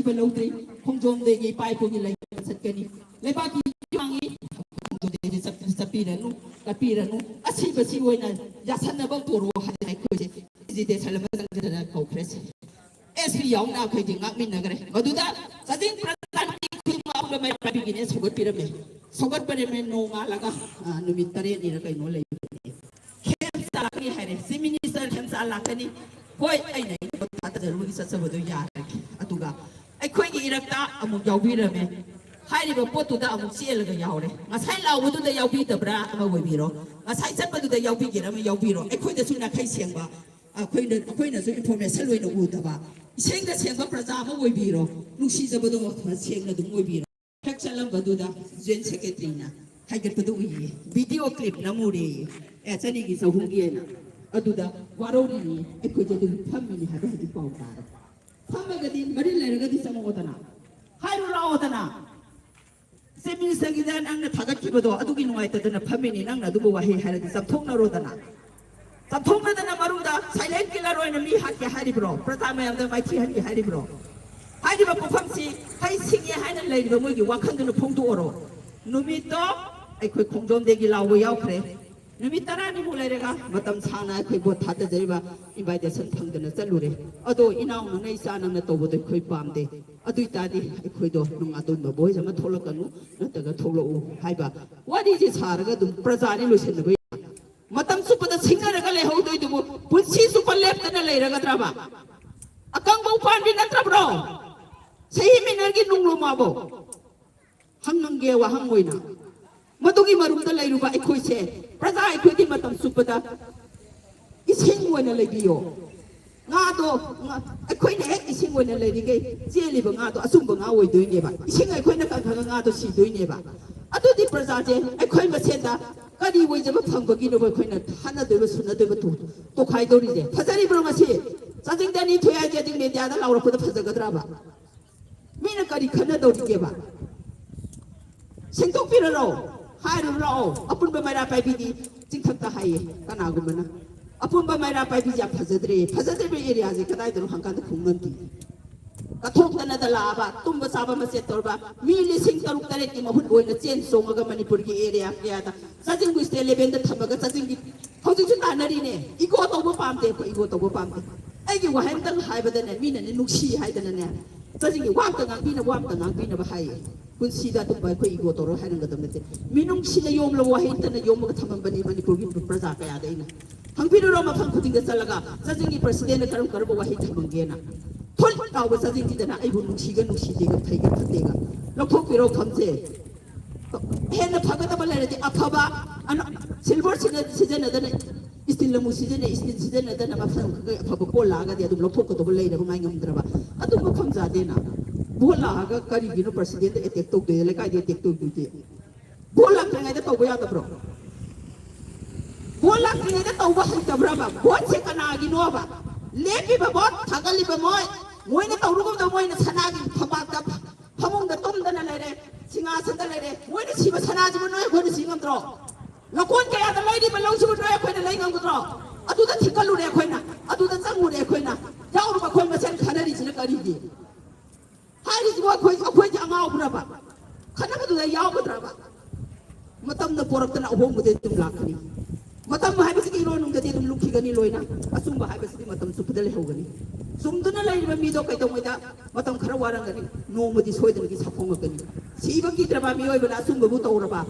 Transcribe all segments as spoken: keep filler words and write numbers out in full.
ꯑꯁꯤꯕ ꯂꯧꯗ꯭ꯔꯤ꯫ ꯈꯣꯡꯖꯣꯝꯗꯒꯤ ꯏꯄꯥ ꯏꯄꯨꯒꯤ ꯂꯩ ꯆꯠꯀꯅꯤ꯫ ꯂꯩꯕꯥꯛꯀꯤ ꯏꯔꯥꯡꯒꯤ ꯈꯣꯡꯖꯣꯝꯗꯒꯤ ꯆꯠ-, ꯆꯠꯄꯤꯔꯅꯨ, ꯆꯠꯄꯤꯔꯅꯨ꯫ ꯑꯁꯤꯕꯁꯤ ꯑꯣꯏꯅ ꯌꯥꯁꯟꯅꯕ ꯄꯨꯔꯛꯑꯣ ꯍꯥꯏꯗꯅ ꯑꯩꯈꯣꯏꯁꯦ ꯑꯦꯖꯤꯇꯦꯁꯟ ꯑꯃ ꯆꯪꯖꯗꯅ ꯀꯧꯈ꯭ꯔꯦ꯫ ꯑꯦꯁ ꯄꯤ ꯌꯥꯎꯅ ꯑꯩꯈꯣꯏꯗꯤ ꯉꯥꯛꯃꯤꯟꯅꯈ꯭ꯔꯦ꯫ ꯃꯗꯨꯗ ꯆꯥꯗꯤꯡ ꯄ꯭ꯔꯙꯥꯟꯒꯤ ꯈꯨꯗꯤꯡꯃꯛ ꯑꯄꯨꯟꯕ ꯃꯩꯔꯥ ꯄꯥꯏꯕꯤꯒꯤꯅꯦ ꯁꯧꯒꯠꯄꯤꯔꯝꯃꯦ꯫ ꯁꯧꯒꯠꯄꯤꯔꯝꯃꯦ, ꯅꯣꯡꯉꯥꯜꯂꯒ, ꯑ, ꯅꯨꯃꯤꯠ ꯇꯔꯦꯠꯅꯤꯔ ꯀꯩꯅꯣ ꯂꯩꯕꯅꯦ꯫ ꯈꯦꯝꯆꯥ ꯂꯥꯛꯀꯅꯤ ꯍꯥꯏꯔꯦ꯫ ꯆꯤꯐ ꯃꯤꯅꯤꯁꯇꯔ ꯈꯦꯝꯆꯥ ꯂꯥꯛꯀꯅꯤ꯫ ꯍꯣꯏ, ꯑꯩꯅ ꯑꯩꯅ ꯊꯥꯗꯖꯔꯨꯕꯒꯤ ꯆꯠꯆꯕꯗꯣ ꯌꯥꯔꯒꯦ꯫ ꯑꯗꯨꯒ ꯑꯩꯈꯣꯏꯒꯤ ꯏꯔꯛꯇ ꯑꯃꯨꯛ ꯌꯥꯎꯕꯤꯔꯝꯃꯦ꯫ ꯍꯥꯏꯔꯤꯕ ꯄꯣꯠꯇꯨꯗ ꯑꯃꯨꯛ ꯆꯦꯜꯂꯒ ꯌꯥꯎꯔꯦ꯫ ꯉꯁꯥꯏ ꯂꯥꯎꯕꯗꯨꯗ ꯌꯥꯎꯕꯤꯗꯕ꯭ꯔꯥ ꯑꯃ ꯑꯣꯏꯕꯤꯔꯣ, ꯉꯁꯥꯏ ꯆꯠꯄꯗꯨꯗ ꯌꯥꯎꯕꯤꯒꯦꯔꯥ ꯑꯃ ꯌꯥꯎꯕꯤꯔꯣ, ꯑꯩꯈꯣꯏꯗꯁꯨ ꯅꯥꯈꯩ ꯁꯦꯡꯕ, ꯑꯩꯈꯣꯏꯅ, ꯑꯩꯈꯣꯏꯅꯁꯨ ꯏꯟꯐꯣꯔꯃꯦꯁꯟ ꯑꯣꯏꯅ ꯎꯗꯕ, ꯏꯁꯦꯡꯗ ꯁꯦꯡꯕ ꯄ꯭ꯔꯖꯥ ꯑꯃ ꯑꯣꯏꯕꯤꯔꯣ, ꯅꯨꯡꯁꯤꯖꯕꯗꯣ ꯁꯦꯡꯅ ꯑꯗꯨꯝ ꯑꯣꯏꯕꯤꯔꯣ꯫ ꯍꯦꯛ ꯆꯠꯂꯝꯕꯗꯨꯗ ꯖꯣꯏꯟ ꯁꯦꯀ꯭ꯔꯦꯇꯔꯤꯅ ꯍꯥꯏꯒꯠꯄꯗꯨ ꯎꯏꯌꯦ, ꯚꯤꯗꯤꯑꯣ ꯀ꯭ꯂꯤꯞ ꯅꯝꯃꯨꯔꯦꯌꯦ, ꯑꯦ, ꯆꯅꯤꯒꯤ ꯆꯍꯨꯝꯒꯤ ꯍꯥꯏꯅ꯫ ꯑꯗꯨꯗ ꯋꯥꯔꯧꯔꯤꯅꯤ, ꯑꯩꯈꯣꯏꯁꯦ ꯑꯗꯨꯝ ꯐꯝꯃꯤꯅꯤ ꯍꯥꯏꯕ ꯍꯧꯖꯤꯛ ꯄꯥꯎ ꯇꯥꯔꯦ꯫ ꯐꯝꯃꯒꯗꯤ ꯃꯔꯤ ꯂꯩꯔꯒꯗꯤ ꯆꯪꯉꯛꯑꯣꯗꯅ, ꯍꯥꯏꯔꯨ ꯂꯥꯛꯑꯣꯗꯅ꯫ ꯆꯤꯐ ꯃꯤꯅꯤꯁꯇꯔꯒꯤꯗ ꯅꯪꯅ ꯊꯥꯒꯠꯈꯤꯕꯗꯣ ꯑꯗꯨꯒꯤ ꯅꯨꯡꯉꯥꯏꯇꯗꯅ ꯐꯝꯃꯤꯅꯤ, ꯅꯪꯅ ꯑꯗꯨꯕꯨ ꯋꯥꯍꯩ ꯍꯥꯏꯔꯗꯤ ꯆꯥꯝꯊꯣꯛꯅꯔꯣꯗꯅ꯫ ꯆꯥꯝꯊꯣꯛꯅꯗꯅ ꯃꯔꯨꯝꯗ ꯁꯥꯏꯂꯦꯟ ꯀꯤꯂꯔ ꯑꯣꯏꯅ ꯃꯤ ꯍꯥꯠꯀꯦ ꯍꯥꯏꯔꯤꯕ꯭ꯔꯣ? ꯄ꯭ꯔꯖꯥ ꯃꯌꯥꯝꯗ ꯃꯥꯏꯊꯤꯍꯟꯒꯦ ꯍꯥꯏꯔꯤꯕ꯭ꯔꯣ? ꯍꯥꯏꯔꯤꯕ ꯄꯣꯠꯐꯝꯁꯤ ꯍꯩ ꯁꯤꯡꯉꯦ ꯍꯥꯏꯅ ꯂꯩꯔꯤꯕ ꯃꯣꯏꯒꯤ ꯋꯥꯈꯜꯗꯨꯅ ꯐꯣꯡꯗꯣꯛꯑꯣꯔꯣ? ꯅꯨꯃꯤꯠꯇꯣ ꯑꯩꯈꯣꯏ ꯈꯣꯡꯖꯣꯝꯗꯒꯤ ꯂꯥꯎꯕ ꯌꯥꯎꯈ꯭ꯔꯦ꯫ ꯅꯨꯃꯤꯠ ꯇꯔꯥꯅꯤꯃꯨꯛ ꯂꯩꯔꯒ ꯃꯇꯝ ꯁꯥꯡꯅ ꯑꯩꯈꯣꯏ ꯚꯣꯠ ꯊꯥꯗꯖꯔꯤꯕ ꯏꯟꯚꯥꯏꯇꯦꯁꯟ ꯐꯪꯗꯅ ꯆꯠꯂꯨꯔꯦ꯫ ꯑꯗꯣ ꯏꯅꯥꯎ ꯅꯪꯅ ꯏꯆꯥ ꯅꯪꯅ ꯇꯧꯕꯗꯣ ꯑꯩꯈꯣꯏ ꯄꯥꯝꯗꯦ꯫ ꯑꯗꯨ ꯑꯣꯏꯇꯥꯔꯗꯤ ꯑꯩꯈꯣꯏꯗꯣ ꯅꯨꯡ ꯑꯗꯣꯟꯕ ꯚꯣꯏꯁ ꯑꯃ ꯊꯣꯛꯂꯛꯀꯅꯨ, ꯅꯠꯇ꯭ꯔꯒ ꯊꯣꯛꯂꯛꯎ ꯍꯥꯏꯕ ꯋꯥꯔꯤꯁꯦ ꯁꯥꯔꯒ ꯑꯗꯨꯝ ꯄ꯭ꯔꯖꯥꯅꯤ ꯂꯣꯏꯁꯤꯟꯅꯕ ꯌꯥꯏ꯫ ꯃꯇꯝ ꯆꯨꯞꯄꯗ ꯁꯤꯡꯅꯔꯒ ꯂꯩꯍꯧꯗꯣꯏꯗꯨꯕꯨ ꯄꯨꯟꯁꯤ ꯆꯨꯞꯄ ꯂꯦꯞꯇꯅ ꯂꯩꯔꯒꯗ꯭ꯔꯕ? ꯑꯀꯪꯕ ꯎꯄꯥꯟꯕꯤ ꯅꯠꯇ꯭ꯔꯕ꯭ꯔꯣ? ꯁꯍꯤ ꯃꯤꯅꯔꯒꯤ ꯅꯨꯡꯂꯨꯃꯥꯕꯣ? ꯍꯪꯉꯝꯒꯦ ꯋꯥꯍꯪ ꯑꯣꯏꯅ꯫ ꯃꯗꯨꯒꯤ ꯃꯔꯨꯝꯗ ꯂꯩꯔꯨꯕ ꯑꯩꯈꯣꯏꯁꯦ, ꯄ꯭ꯔꯖꯥ ꯑꯩꯈꯣꯏꯒꯤ ꯃꯇꯝ ꯆꯨꯞꯄꯗ ꯏꯁꯤꯡ ꯑꯣꯏꯅ ꯂꯩꯕꯤꯌꯣ꯫ ꯉꯥꯗꯣ, ꯉꯥ-, ꯑꯩꯈꯣꯏꯅ ꯍꯦꯛ ꯏꯁꯤꯡ ꯑꯣꯏꯅ ꯂꯩꯔꯤꯈꯩ ꯆꯦꯜꯂꯤꯕ ꯉꯥꯗꯣ ꯑꯆꯨꯝꯕ ꯉꯥ ꯑꯣꯏꯗꯣꯏꯅꯦꯕ꯫ ꯏꯁꯤꯡ ꯑꯩꯈꯣꯏꯅ ꯀꯪꯈ꯭ꯔꯒ ꯉꯥꯗꯣ ꯁꯤꯗꯣꯏꯅꯦꯕ꯫ ꯑꯗꯨꯗꯤ ꯄ꯭ꯔꯖꯥꯁꯦ ꯑꯩꯈꯣꯏ ꯃꯁꯦꯟꯗ ꯀꯔꯤ ꯑꯣꯏꯖꯕ ꯐꯪꯕꯒꯤꯅꯣꯕ ꯑꯩꯈꯣꯏꯅ ꯍꯥꯠꯅꯗꯣꯏꯕ, ꯁꯨꯅꯗꯣꯏꯕ, ꯇꯣ-, ꯇꯣꯈꯥꯏꯗꯧꯔꯤꯁꯦ? ꯐꯖꯔꯤꯕ꯭ꯔꯣ ꯉꯁꯤ? ꯆꯥꯗꯤꯡ ꯗꯦꯅꯤ ꯊꯣꯛꯑꯦ ꯍꯥꯏꯁꯦ ꯑꯗꯨꯝ ꯃꯦꯗꯤꯌꯥꯗ ꯂꯥꯎꯔꯛꯄꯗ ꯐꯖꯒꯗ꯭ꯔꯕ? ꯃꯤꯅ ꯀꯔꯤ ꯈꯟꯅꯗꯧꯔꯤꯒꯦꯕ? ꯁꯦꯡꯗꯣꯛꯄꯤꯔꯔꯣ? ꯍꯥꯏꯔꯨ ꯂꯥꯛꯑꯣ꯫ ꯑꯄꯨꯟꯕ ꯃꯩꯔꯥ ꯄꯥꯏꯕꯤꯗꯤ ꯆꯤꯡꯊꯛꯇ ꯍꯥꯏꯌꯦ ꯀꯅꯥꯒꯨꯝꯕꯅ꯫ ꯑꯄꯨꯟꯕ ꯃꯩꯔꯥ ꯄꯥꯏꯕꯤꯁꯦ ꯌꯥꯝ ꯐꯖꯗ꯭ꯔꯦ꯫ ꯐꯖꯗ꯭ꯔꯤꯕ ꯑꯦꯔꯤꯌꯥꯁꯦ ꯀꯗꯥꯏꯗꯅꯣ ꯍꯪꯀꯥꯟꯗ ꯈꯨꯝ ꯉꯝꯗꯦ꯫ ꯀꯠꯊꯣꯛꯇꯅꯗ ꯂꯥꯛꯑꯕ, ꯇꯨꯝꯕ ꯆꯥꯕ ꯃꯆꯦꯠ ꯇꯧꯔꯕ ꯃꯤ ꯂꯤꯁꯤꯡ ꯇꯔꯨꯛ ꯇꯔꯦꯠꯀꯤ ꯃꯍꯨꯠ ꯑꯣꯏꯅ ꯆꯦꯟ ꯆꯣꯡꯉꯒ ꯃꯅꯤꯄꯨꯔꯒꯤ ꯑꯦꯔꯤꯌꯥ ꯀꯌꯥꯗ ꯆꯥꯖꯤꯡꯕꯨ ꯁ꯭ꯇꯦꯠ ꯂꯦꯚꯦꯜꯗ ꯊꯝꯃꯒ ꯆꯥꯖꯤꯡꯒꯤ ꯍꯧꯖꯤꯛꯁꯨ ꯇꯥꯟꯅꯔꯤꯅꯦ꯫ ꯏꯒꯣ ꯇꯧꯕ ꯄꯥꯝꯗꯦ, ꯑꯩꯈꯣꯏ ꯏꯒꯣ ꯇꯧꯕ ꯄꯥꯝꯗꯦ꯫ ꯑꯩꯒꯤ ꯋꯥꯍꯩ ꯑꯝꯇꯪ ꯍꯥꯏꯕꯗꯅꯦ, ꯃꯤꯅꯅꯦ ꯅꯨꯡꯁꯤ ꯍꯥꯏꯗꯅꯅꯦ, ꯆꯥꯖꯤꯡꯒꯤ ꯋꯥ ꯑꯝꯇ ꯉꯥꯡꯕꯤꯅꯕ, ꯋꯥ ꯑꯝꯇ ꯉꯥꯡꯕꯤꯅꯕ ꯍꯥꯏꯌꯦ꯫ ꯄꯨꯟꯁꯤꯗ ꯑꯗꯨꯝꯕ ꯑꯩꯈꯣꯏ ꯏꯒꯣ ꯇꯧꯔꯒ ꯍꯥꯏꯔꯝꯒꯗꯕ ꯅꯠꯇꯦ꯫ ꯃꯤꯅꯨꯡꯁꯤꯅ ꯌꯣꯝꯂꯕ ꯋꯥꯍꯩ ꯑꯝꯇꯅ ꯌꯣꯝꯃꯒ ꯊꯝꯃꯝꯕꯅꯤ ꯃꯅꯤꯄꯨꯔꯒꯤ ꯄ꯭ꯔꯖꯥ ꯀꯌꯥꯗ ꯑꯩꯅ꯫ ꯍꯪꯕꯤꯔꯨꯔꯣ ꯃꯐꯝ ꯈꯨꯗꯤꯡꯗ ꯆꯠꯂꯒ ꯆꯥꯖꯤꯡꯒꯤ ꯄ꯭ꯔꯁꯤꯗꯦꯟꯅ ꯀꯔꯝ ꯀꯔꯝꯕ ꯋꯥꯍꯩ ꯊꯝꯃꯝꯒꯦꯅ꯫ ꯊꯣꯠ ꯂꯥꯎꯕ ꯆꯥꯖꯤꯡꯁꯤꯗꯅ ꯑꯩꯕꯨ ꯅꯨꯡꯁꯤꯒ ꯅꯨꯡꯁꯤꯗꯦꯒ ꯐꯩꯒ ꯐꯠꯇꯦꯒ ꯂꯧꯊꯣꯛꯄꯤꯔꯣ ꯈꯪꯖꯩ꯫ ꯍꯦꯟꯅ ꯐꯒꯗꯕ ꯂꯩꯔꯗꯤ ꯑꯐꯕ ꯑꯅ-, ꯁꯤꯜꯚꯔ ꯁꯤꯖꯤꯟꯅ-, ꯁꯤꯖꯤꯟꯅꯗꯅ, ꯏꯁꯇꯤꯜ ꯑꯃꯨꯛ ꯁꯤꯖꯤꯟꯅꯩ, ꯏꯁꯇꯤꯜ ꯁꯤꯖꯤꯟꯅꯗꯅ ꯃꯐꯝ ꯈꯔ ꯑꯐꯕ ꯄꯣꯠ ꯂꯥꯛꯑꯒꯗꯤ ꯑꯗꯨꯝ ꯂꯧꯊꯣꯛꯀꯗꯧꯕ ꯂꯩꯔꯕ ꯉꯥꯏ ꯉꯝꯗ꯭ꯔꯕ꯫ ꯑꯗꯨ ꯃꯐꯝ ꯆꯥꯗꯦꯅ꯫ ꯚꯣꯠ ꯂꯥꯛꯑꯒ ꯀꯔꯤꯒꯤꯅꯣ ꯄ꯭ꯔꯁꯤꯗꯦꯟꯗ ꯑꯦꯇꯦꯛ ꯇꯧꯗꯣꯏ, ꯂꯩꯀꯥꯏꯗ ꯑꯦꯇꯦꯛ ꯇꯧꯗꯣꯏꯗꯤ? ꯚꯣꯠ ꯂꯥꯛꯇ꯭ꯔꯤꯉꯩꯗ ꯇꯧꯕ ꯌꯥꯗꯕ꯭ꯔꯣ? ꯚꯣꯠ ꯂꯥꯛꯇ꯭ꯔꯤꯉꯩꯗ ꯇꯧꯕ ꯍꯩꯇꯕ꯭ꯔꯕ? ꯚꯣꯠꯁꯦ ꯀꯅꯥꯒꯤꯅꯣꯕ? ꯂꯦꯞꯄꯤꯕ ꯚꯣꯠ ꯊꯥꯒꯠꯂꯤꯕ ꯃꯣꯏ, ꯃꯣꯏꯅ ꯇꯧꯔꯨꯒꯨꯝꯗ ꯃꯣꯏꯅ ꯁꯅꯥꯒꯤ ꯐꯝꯄꯥꯛꯇ, ꯐꯃꯨꯡꯗ ꯇꯨꯝꯗꯅ ꯂꯩꯔꯦ, ꯁꯤꯡꯍꯥꯁꯟꯗ ꯂꯩꯔꯦ꯫ ꯃꯣꯏꯅ ꯁꯤꯕ ꯁꯅꯥꯁꯤꯕꯨ ꯅꯣꯏ ꯑꯩꯈꯣꯏꯅ ꯁꯤ ꯉꯝꯗ꯭ꯔꯣ? ꯂꯧꯀꯣꯟ ꯀꯌꯥꯗ ꯂꯩꯔꯤꯕ ꯂꯧꯁꯤꯕꯨ ꯅꯣꯏ ꯑꯩꯈꯣꯏꯅ ꯂꯩ ꯉꯝꯒꯗ꯭ꯔꯣ? ꯑꯗꯨꯗ ꯊꯤꯡꯒꯠꯂꯨꯔꯦ ꯑꯩꯈꯣꯏꯅ, ꯑꯗꯨꯗ ꯆꯪꯉꯨꯔꯦ ꯑꯩꯈꯣꯏꯅ꯫ ꯌꯥꯎꯔꯤꯕ ꯑꯩꯈꯣꯏ ꯃꯁꯦꯟ ꯈꯟꯅꯔꯤꯁꯤꯅ ꯀꯔꯤꯒꯤ? ꯍꯥꯏꯔꯤꯁꯤꯕꯨ ꯑꯩꯈꯣꯏ, ꯑꯩꯈꯣꯏꯁꯦ ꯑꯉꯥꯎꯕ꯭ꯔꯕ? ꯈꯟꯅꯕꯗꯨꯗ ꯌꯥꯎꯒꯗ꯭ꯔꯕ? ꯃꯇꯝꯅ ꯄꯣꯔꯛꯇꯅ ꯑꯍꯣꯡꯕꯗꯤ ꯑꯗꯨꯝ ꯂꯥꯛꯀꯅꯤ꯫ ꯃꯇꯝ ꯍꯥꯏꯕꯁꯤꯒꯤ ꯏꯔꯣꯟꯅꯨꯡꯗꯗꯤ ꯑꯗꯨꯝ ꯂꯨꯞꯈꯤꯒꯅꯤ ꯂꯣꯏꯅ꯫ ꯑꯆꯨꯝꯕ ꯍꯥꯏꯕꯁꯤꯗꯤ ꯃꯇꯝ ꯆꯨꯞꯄꯗ ꯂꯩꯍꯧꯒꯅꯤ꯫ ꯆꯨꯝꯗꯨꯅ ꯂꯩꯔꯤꯕ ꯃꯤꯗꯣ ꯀꯩꯗꯧꯉꯩꯗ ꯃꯇꯝ ꯈꯔ ꯋꯥꯔꯝꯒꯅꯤ, ꯅꯣꯡꯃꯗꯤ ꯁꯣꯏꯗꯅꯒꯤ ꯁꯥꯐꯣꯡꯉꯛꯀꯅꯤ꯫ ꯁꯤꯕ ꯀꯤꯗ꯭ꯔꯕ ꯃꯤꯑꯣꯏꯕꯅ ꯑꯆꯨꯝꯕꯕꯨ ꯇꯧꯔꯕ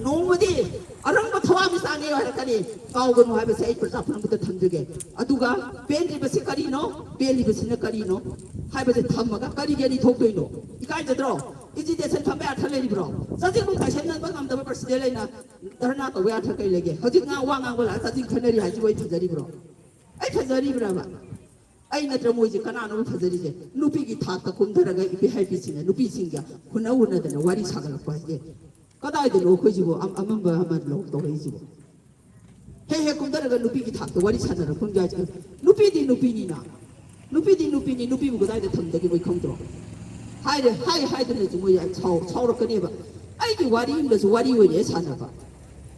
ꯅꯣꯡꯃꯗꯤ ꯑꯔꯪꯕ ꯊꯋꯥ ꯃꯤꯆꯥꯛꯅꯤ ꯍꯥꯏꯔꯛꯀꯅꯤ꯫ ꯀꯥꯎꯒꯅꯨ ꯍꯥꯏꯕꯁꯦ ꯑꯩ ꯄ꯭ꯔꯖꯥ ꯄꯨꯝꯅꯃꯛꯇ ꯊꯝꯖꯒꯦ꯫ ꯑꯗꯨꯒ ꯄꯦꯟꯗ꯭ꯔꯤꯕꯁꯤ ꯀꯔꯤꯅꯣ, ꯄꯦꯜꯂꯤꯕꯁꯤꯅ ꯀꯔꯤꯅꯣ ꯍꯥꯏꯕꯁꯦ ꯊꯝꯃꯒ ꯀꯔꯤꯒꯤ ꯑꯅꯤ ꯊꯣꯛꯇꯣꯏꯅꯣ? ꯏꯀꯥꯏꯖꯗ꯭ꯔꯣ? ꯏꯖꯤꯇꯦꯁꯟ ꯐꯝꯕ ꯑꯔꯊ ꯂꯩꯔꯤꯕ꯭ꯔꯣ? ꯆꯥꯖꯤꯡꯕꯨ ꯇꯥꯏꯁꯟꯅꯕ ꯉꯝꯗꯕ ꯄ꯭ꯔꯁꯤꯗꯦꯟ ꯂꯩꯅ ꯙꯔꯅꯥ ꯇꯧꯕ ꯑꯔꯊ ꯀꯩ ꯂꯩꯒꯦ? ꯍꯧꯖꯤꯛ ꯉꯥ ꯋꯥ ꯉꯥꯡꯕ ꯂꯥꯛꯑ ꯆꯥꯖꯤꯡ ꯈꯟꯅꯔꯤ ꯍꯥꯏꯁꯤꯕꯨ ꯑꯩ ꯐꯖꯔꯤꯕ꯭ꯔꯣ? ꯑꯩ ꯐꯖꯔꯤꯕ꯭ꯔꯕ? ꯑꯩ ꯅꯠꯇ꯭ꯔ ꯃꯣꯏꯁꯦ ꯀꯅꯥꯅꯣꯕ ꯐꯖꯔꯤꯁꯦ? ꯅꯨꯄꯤꯒꯤ ꯊꯥꯛꯇ ꯀꯨꯝꯊꯔꯒ ꯏꯄꯤ ꯍꯥꯏꯕꯤꯁꯤꯡꯅ ꯅꯨꯄꯤꯁꯤꯡꯒ ꯍꯨꯟꯅ ꯍꯨꯟꯅꯗꯅ ꯋꯥꯔꯤ ꯁꯥꯒꯠꯂꯛꯄ ꯍꯥꯏꯁꯦ ꯀꯗꯥꯏꯗꯅꯣ ꯑꯩꯈꯣꯏꯁꯤꯕꯨ ꯑꯃ-, ꯑꯃꯝꯕ ꯑꯃ ꯂꯧ ꯇꯧꯔꯛꯏꯁꯤꯕꯣ? ꯍꯦꯛ ꯍꯦꯛ ꯀꯨꯝꯊꯔꯒ ꯅꯨꯄꯤꯒꯤ ꯊꯥꯛꯇ ꯋꯥꯔꯤ ꯁꯥꯟꯅꯔꯛꯐꯝ ꯌꯥꯏꯁꯦ꯫ ꯅꯨꯄꯤꯗꯤ ꯅꯨꯄꯤꯅꯤꯅ, ꯅꯨꯄꯤꯗꯤ ꯅꯨꯄꯤꯅꯤ, ꯅꯨꯄꯤꯕꯨ ꯀꯗꯥꯏꯗ ꯊꯝꯗꯒꯦ ꯃꯣꯏ ꯈꯪꯗ꯭ꯔꯣ? ꯍꯥꯏꯔꯦ, ꯍꯥꯏ ꯍꯥꯏꯗꯨꯅꯁꯨ ꯃꯣꯏ ꯁꯥꯎ-, ꯁꯥꯎꯔꯛꯀꯅꯦꯕ꯫ ꯑꯩꯒꯤ ꯋꯥꯔꯤ ꯑꯃꯗꯁꯨ ꯋꯥꯔꯤ ꯑꯣꯏꯔꯦ ꯁꯥꯟꯅꯕ꯫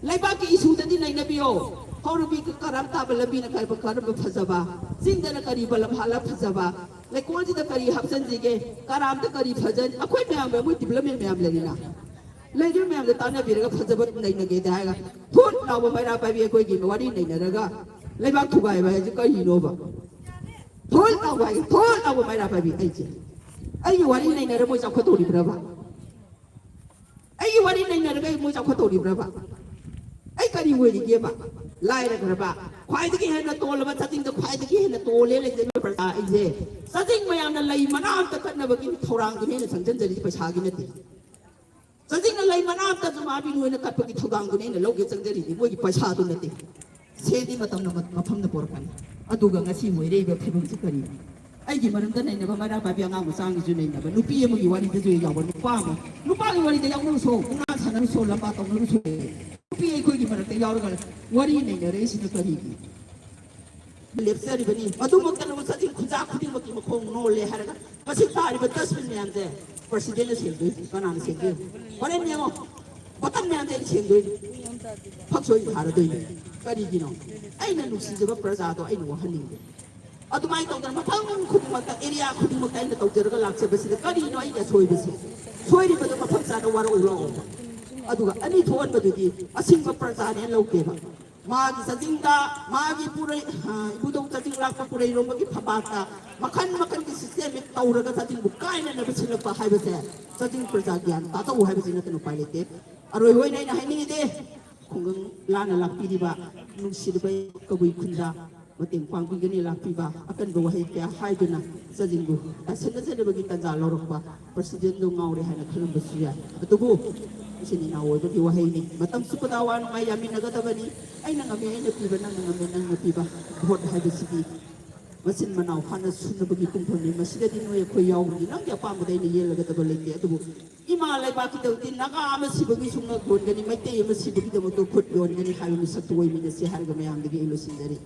ꯂꯩꯕꯥꯛꯀꯤ ꯏꯁꯨꯗꯗꯤ ꯅꯩꯅꯕꯤꯌꯣ꯫ ꯍꯧꯔꯕꯤ ꯀꯔꯝ ꯇꯥꯕ ꯂꯝꯕꯤꯅ ꯀꯔꯝꯕ, ꯀꯔꯝꯕ ꯐꯖꯕ, ꯆꯤꯡꯗꯅ ꯀꯔꯤ ꯕꯂꯝ ꯍꯥꯜꯂ ꯐꯖꯕ, ꯂꯩꯀꯣꯜꯁꯤꯗ ꯀꯔꯤ ꯍꯥꯞꯆꯤꯟꯁꯤꯒꯦ? ꯀꯔꯥꯝꯗ ꯀꯔꯤ ꯐꯖꯅꯤ? ꯑꯩꯈꯣꯏ ꯃꯌꯥꯝ, ꯃꯣꯏ ꯗꯤꯕꯂꯞꯃꯦꯟ ꯃꯌꯥꯝ ꯂꯩꯔꯤꯅ, ꯂꯩꯔꯤꯕ ꯃꯌꯥꯝꯗ ꯇꯥꯟꯅꯕꯤꯔꯒ ꯐꯖꯕ ꯅꯩꯅꯒꯦꯗꯤ ꯍꯥꯏꯔꯒ ꯊꯨꯠ ꯂꯥꯎꯕ ꯃꯩꯔꯥ ꯄꯥꯏꯕꯤ ꯑꯩꯈꯣꯏꯒꯤ ꯋꯥꯔꯤ ꯅꯩꯅꯔꯒ ꯂꯩꯕꯥꯛ ꯊꯨꯒꯥꯏꯕ ꯍꯥꯏꯁꯦ ꯀꯔꯤꯅꯣꯕ? ꯊꯨꯠ ꯂꯥꯎꯕ ꯍꯥꯏꯁꯦ, ꯊꯨꯠ ꯂꯥꯎꯕ ꯃꯩꯔꯥ ꯄꯥꯏꯕꯤ ꯑꯩꯁꯦ꯫ ꯑꯩꯒꯤ ꯋꯥꯔꯤ ꯅꯩꯅꯔ ꯃꯣꯏ ꯆꯥꯎꯈꯠꯇꯧꯔꯤꯕ꯭ꯔꯕ? ꯑꯩꯒꯤ ꯋꯥꯔꯤ ꯅꯩꯅꯔꯒ ꯑꯩ ꯃꯣꯏ ꯆꯥꯎꯈꯠꯇꯧꯔꯤꯕ꯭ꯔꯕ? ꯑꯩ ꯀꯔꯤ ꯑꯣꯏꯔꯤꯒꯦꯕ? ꯂꯥꯏꯔꯈ꯭ꯔꯕ, ꯈ꯭ꯋꯥꯏꯗꯒꯤ ꯍꯦꯟꯅ ꯇꯣꯜꯂꯕ, ꯆꯥꯗꯤꯡꯗ ꯈ꯭ꯋꯥꯏꯗꯒꯤ ꯍꯦꯟꯅ ꯇꯣꯜꯂꯦ ꯂꯩꯖꯔꯤꯕ ꯄ꯭ꯔꯖꯥ ꯑꯩꯁꯦ꯫ ꯆꯥꯗꯤꯡ ꯃꯌꯥꯝꯅ ꯂꯩ ꯃꯅꯥ ꯑꯝꯇ ꯀꯠꯅꯕꯒꯤ ꯊꯧꯔꯥꯡꯗꯨꯅꯦ ꯑꯩꯅ ꯆꯪꯁꯤꯟꯖꯔꯤꯁꯦ, ꯄꯩꯁꯥꯒꯤ ꯅꯠꯇꯦ꯫ ꯆꯥꯗꯤꯡꯅ ꯂꯩ ꯃꯅꯥ ꯑꯝꯇ ꯖꯨꯃꯥꯕꯤ ꯅꯣꯏꯅ ꯀꯠꯄꯒꯤ ꯊꯧꯗꯥꯡꯗꯨꯅꯦ ꯑꯩꯅ ꯂꯧꯒꯦ ꯆꯪꯖꯔꯤꯁꯦ, ꯃꯣꯏꯒꯤ ꯄꯩꯁꯥꯗꯨ ꯅꯠꯇꯦ꯫ ꯁꯦꯟꯗꯤ ꯃꯇꯝꯅ ꯃ-, ꯃꯐꯝꯅ ꯄꯣꯔꯛꯀꯅꯤ꯫ ꯑꯗꯨꯒ ꯉꯁꯤ ꯑꯣꯏꯔꯛꯏꯕ ꯐꯤꯕꯝꯁꯤ ꯀꯔꯤꯅꯣ? ꯑꯩꯒꯤ ꯃꯔꯝꯗ ꯅꯩꯅꯕ, ꯃꯩꯔꯥ ꯄꯥꯏꯕꯤ ꯑꯉꯥꯡ ꯃꯆꯥꯒꯤꯁꯨ ꯅꯩꯅꯕ, ꯅꯨꯄꯤ ꯑꯃꯒꯤ ꯋꯥꯔꯤꯗꯁꯨ ꯌꯥꯎꯕ ꯅꯨꯄꯥ ꯑꯃ, ꯅꯨꯄꯥꯒꯤ ꯋꯥꯔꯤꯗ ꯌꯥꯎꯅꯔꯨꯁꯣ, ꯃꯨꯛꯅꯥ ꯁꯥꯟꯅꯔꯨꯁꯣ, ꯂꯝꯕꯥ ꯇꯧꯅꯔꯨꯁꯣ꯫ ꯅꯨꯄꯤ ꯑꯩꯈꯣꯏꯒꯤ ꯃꯔꯛꯇ ꯌꯥꯎꯔꯒ ꯋꯥꯔꯤ ꯅꯩꯅꯔꯛꯏꯁꯤꯅ ꯀꯔꯤꯒꯤ? ꯂꯦꯞꯆꯔꯤꯕꯅꯤ꯫ ꯃꯗꯨꯃꯛꯇ ꯂꯧꯁꯤꯟ ꯈꯨꯟꯖꯥ ꯈꯨꯗꯤꯡꯃꯛꯀꯤ ꯃꯈꯣꯡ ꯅꯣꯜꯂꯦ ꯍꯥꯏꯔꯒ ꯃꯁꯤ ꯇꯥꯔꯤꯕ dustbin ꯃꯌꯥꯝꯁꯦ presidentꯅ ꯁꯦꯡꯗꯣꯏꯅꯤ꯫ ꯀꯅꯥꯅ ꯁꯦꯡꯗꯣꯏꯅꯣ? ꯍꯣꯔꯦꯟ ꯌꯦꯡꯉꯣ, button ꯃꯌꯥꯝꯁꯦ ꯑꯩꯅ ꯁꯦꯡꯗꯣꯏꯅꯤ꯫ ꯐꯛꯁꯨ ꯑꯩꯅ ꯊꯥꯔꯗꯣꯏꯅꯤ꯫ ꯀꯔꯤꯒꯤꯅꯣ? ꯑꯩꯅ ꯅꯨꯡꯁꯤꯖꯕ ꯄ꯭ꯔꯖꯥꯗꯣ ꯑꯩꯅ ꯋꯥꯍꯟꯅꯤꯡꯗꯦ꯫ ꯑꯗꯨꯃꯥꯏꯅ ꯇꯧꯗꯅ ꯃꯐꯝ ꯈꯨꯗꯤꯡꯃꯛꯇ, area ꯈꯨꯗꯤꯡꯃꯛꯇ ꯑꯩꯅ ꯇꯧꯖꯔꯒ ꯂꯥꯛꯆꯕꯁꯤꯗ ꯀꯔꯤꯅꯣ ꯑꯩꯒꯤ ꯑꯁꯣꯏꯕꯁꯦ? ꯁꯣꯏꯔꯤꯕꯗꯣ ꯃꯐꯝ ꯆꯥꯅ ꯋꯥꯔꯛꯎ ꯂꯥꯛꯑꯣꯕ꯫ ꯑꯗꯨꯒ ꯑꯅꯤ ꯊꯣꯛꯍꯟꯕꯗꯨꯗꯤ ꯑꯁꯤꯡꯕ ꯄ꯭ꯔꯖꯥꯅꯦꯅ ꯂꯧꯗꯦꯕ꯫ ꯃꯥꯒꯤ ꯆꯥꯗꯤꯡꯗ, ꯃꯥꯒꯤ ꯄꯨꯔꯩ-, ꯑ, ꯏꯕꯨꯙꯧ ꯆꯥꯗꯤꯡ ꯂꯥꯛꯄ ꯄꯨꯔꯩꯔꯣꯝꯕꯒꯤ ꯐꯝꯄꯥꯛꯇ ꯃꯈꯟ ꯃꯈꯟꯒꯤ systemic ꯇꯧꯔꯒ ꯆꯥꯗꯤꯡꯕꯨ ꯀꯥꯏꯅꯅꯕ ꯁꯤꯜꯂꯛꯄ ꯍꯥꯏꯕꯁꯦ ꯆꯥꯗꯤꯡ ꯄ꯭ꯔꯖꯥ ꯒ꯭ꯌꯥꯟ ꯇꯥꯗꯧ ꯍꯥꯏꯕꯁꯤ ꯅꯠꯇꯅ ꯎꯄꯥꯏ ꯂꯩꯇꯦ꯫ ꯑꯔꯣꯏꯕ ꯑꯣꯏꯅ ꯑꯩꯅ ꯍꯥꯏꯅꯤꯡꯉꯤꯗꯤ, ꯈꯨꯡꯒꯪ ꯂꯥꯟꯅ ꯂꯥꯛꯄꯤꯔꯤꯕ, ꯅꯨꯡꯁꯤꯔꯕ ꯀꯕꯨꯏ ꯈꯨꯟꯖꯥ, ꯃꯇꯦꯡ ꯄꯥꯡꯕꯤꯒꯅꯤ ꯂꯥꯛꯄꯤꯕ, ꯑꯀꯟꯕ ꯋꯥꯍꯩ ꯀꯌꯥ ꯍꯥꯏꯗꯨꯅ ꯆꯥꯗꯤꯡꯕꯨ ꯇꯥꯏꯁꯤꯟꯅꯖꯅꯕꯒꯤ ꯇꯥꯟꯖꯥ ꯂꯧꯔꯛꯄ presidentꯗꯨ ꯉꯥꯎꯔꯦ ꯍꯥꯏꯅ ꯈꯜꯂꯝꯕꯁꯨ ꯌꯥꯏ꯫ ꯑꯗꯨꯕꯨ ꯏꯆꯤꯟ ꯏꯅꯥꯎ ꯑꯣꯏꯕꯒꯤ ꯋꯥꯍꯩꯅꯤ꯫ ꯃꯇꯝ ꯆꯨꯞꯄꯗ ꯑꯋꯥ ꯅꯨꯡꯉꯥꯏ ꯌꯥꯃꯤꯟꯅꯒꯗꯕꯅꯤ꯫ ꯑꯩꯅ ꯉꯝꯃꯤ ꯑꯩꯅ ꯄꯤꯕ, ꯅꯪꯅ ꯉꯝꯃꯤ ꯅꯪꯅ ꯄꯤꯕ꯫ Vote ꯍꯥꯏꯕꯁꯤꯗꯤ ꯃꯆꯤꯟ ꯃꯅꯥꯎ ꯍꯥꯠꯅ ꯁꯨꯅꯕꯒꯤ ꯀꯨꯝꯐꯝꯅꯤ꯫ ꯃꯁꯤꯗꯗꯤ ꯅꯣꯏ ꯑꯩꯈꯣꯏ ꯌꯥꯎꯕꯅꯤ꯫ ꯅꯪꯒꯤ ꯑꯄꯥꯝꯕꯗ ꯑꯩꯅ ꯌꯦꯜꯂꯒꯗꯕ ꯂꯩꯇꯦ꯫ ꯑꯗꯨꯕꯨ ꯏꯃꯥ ꯂꯩꯕꯥꯛꯀꯤꯗꯃꯛꯇꯤ ꯅꯥꯒꯥ ꯑꯃ ꯁꯤꯕꯒꯤꯁꯨ ꯉꯛ ꯌꯣꯟꯒꯅꯤ, ꯃꯩꯇꯩ ꯑꯃ ꯁꯤꯕꯒꯤꯗꯃꯛꯇ ꯈꯨꯠ ꯌꯣꯟꯒꯅꯤ ꯍꯥꯏꯕ ꯃꯤꯁꯛꯇꯨ ꯑꯣꯏꯃꯤꯟꯅꯁꯤ ꯍꯥꯏꯔꯒ ꯃꯌꯥꯝꯗꯒꯤ ꯑꯩ ꯂꯣꯏꯁꯤꯟꯖꯔꯤ꯫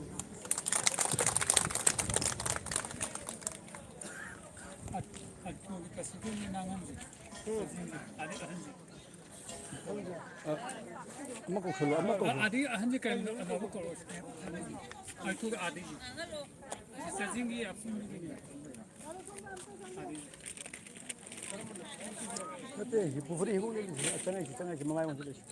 ꯑꯗꯨꯒꯤ presidentꯅꯤ ꯅꯪ ꯍꯧꯖꯤꯛ꯫ ꯑꯃ ꯀꯧꯁꯜꯂꯣ, ꯑꯃ ꯀꯧꯁꯜꯂꯣ꯫ ꯑꯗꯒꯤ ꯑꯍꯟꯁꯦ ꯀꯔꯤꯅꯣ? ꯑꯅꯧꯕ ꯀꯧꯔꯛꯑꯣ꯫ ꯑꯩꯈꯣꯏ ꯑꯥꯗꯒꯤ꯫ ꯆꯥꯗꯤꯡꯒꯤ ꯑꯄꯨꯟꯕꯒꯤꯅꯦ꯫ ꯅꯠꯇꯦ, ꯁꯤ ꯄꯨꯈ꯭ꯔꯤ ꯍꯤꯒꯣꯛ ꯂꯩꯔꯤꯁꯦ, ꯆꯪꯉꯛꯏꯁꯦ, ꯆꯪꯉꯛꯏꯁꯦ, ꯃꯃꯥꯏ ꯑꯣꯟꯁꯤꯜꯂꯛꯏꯁꯦ꯫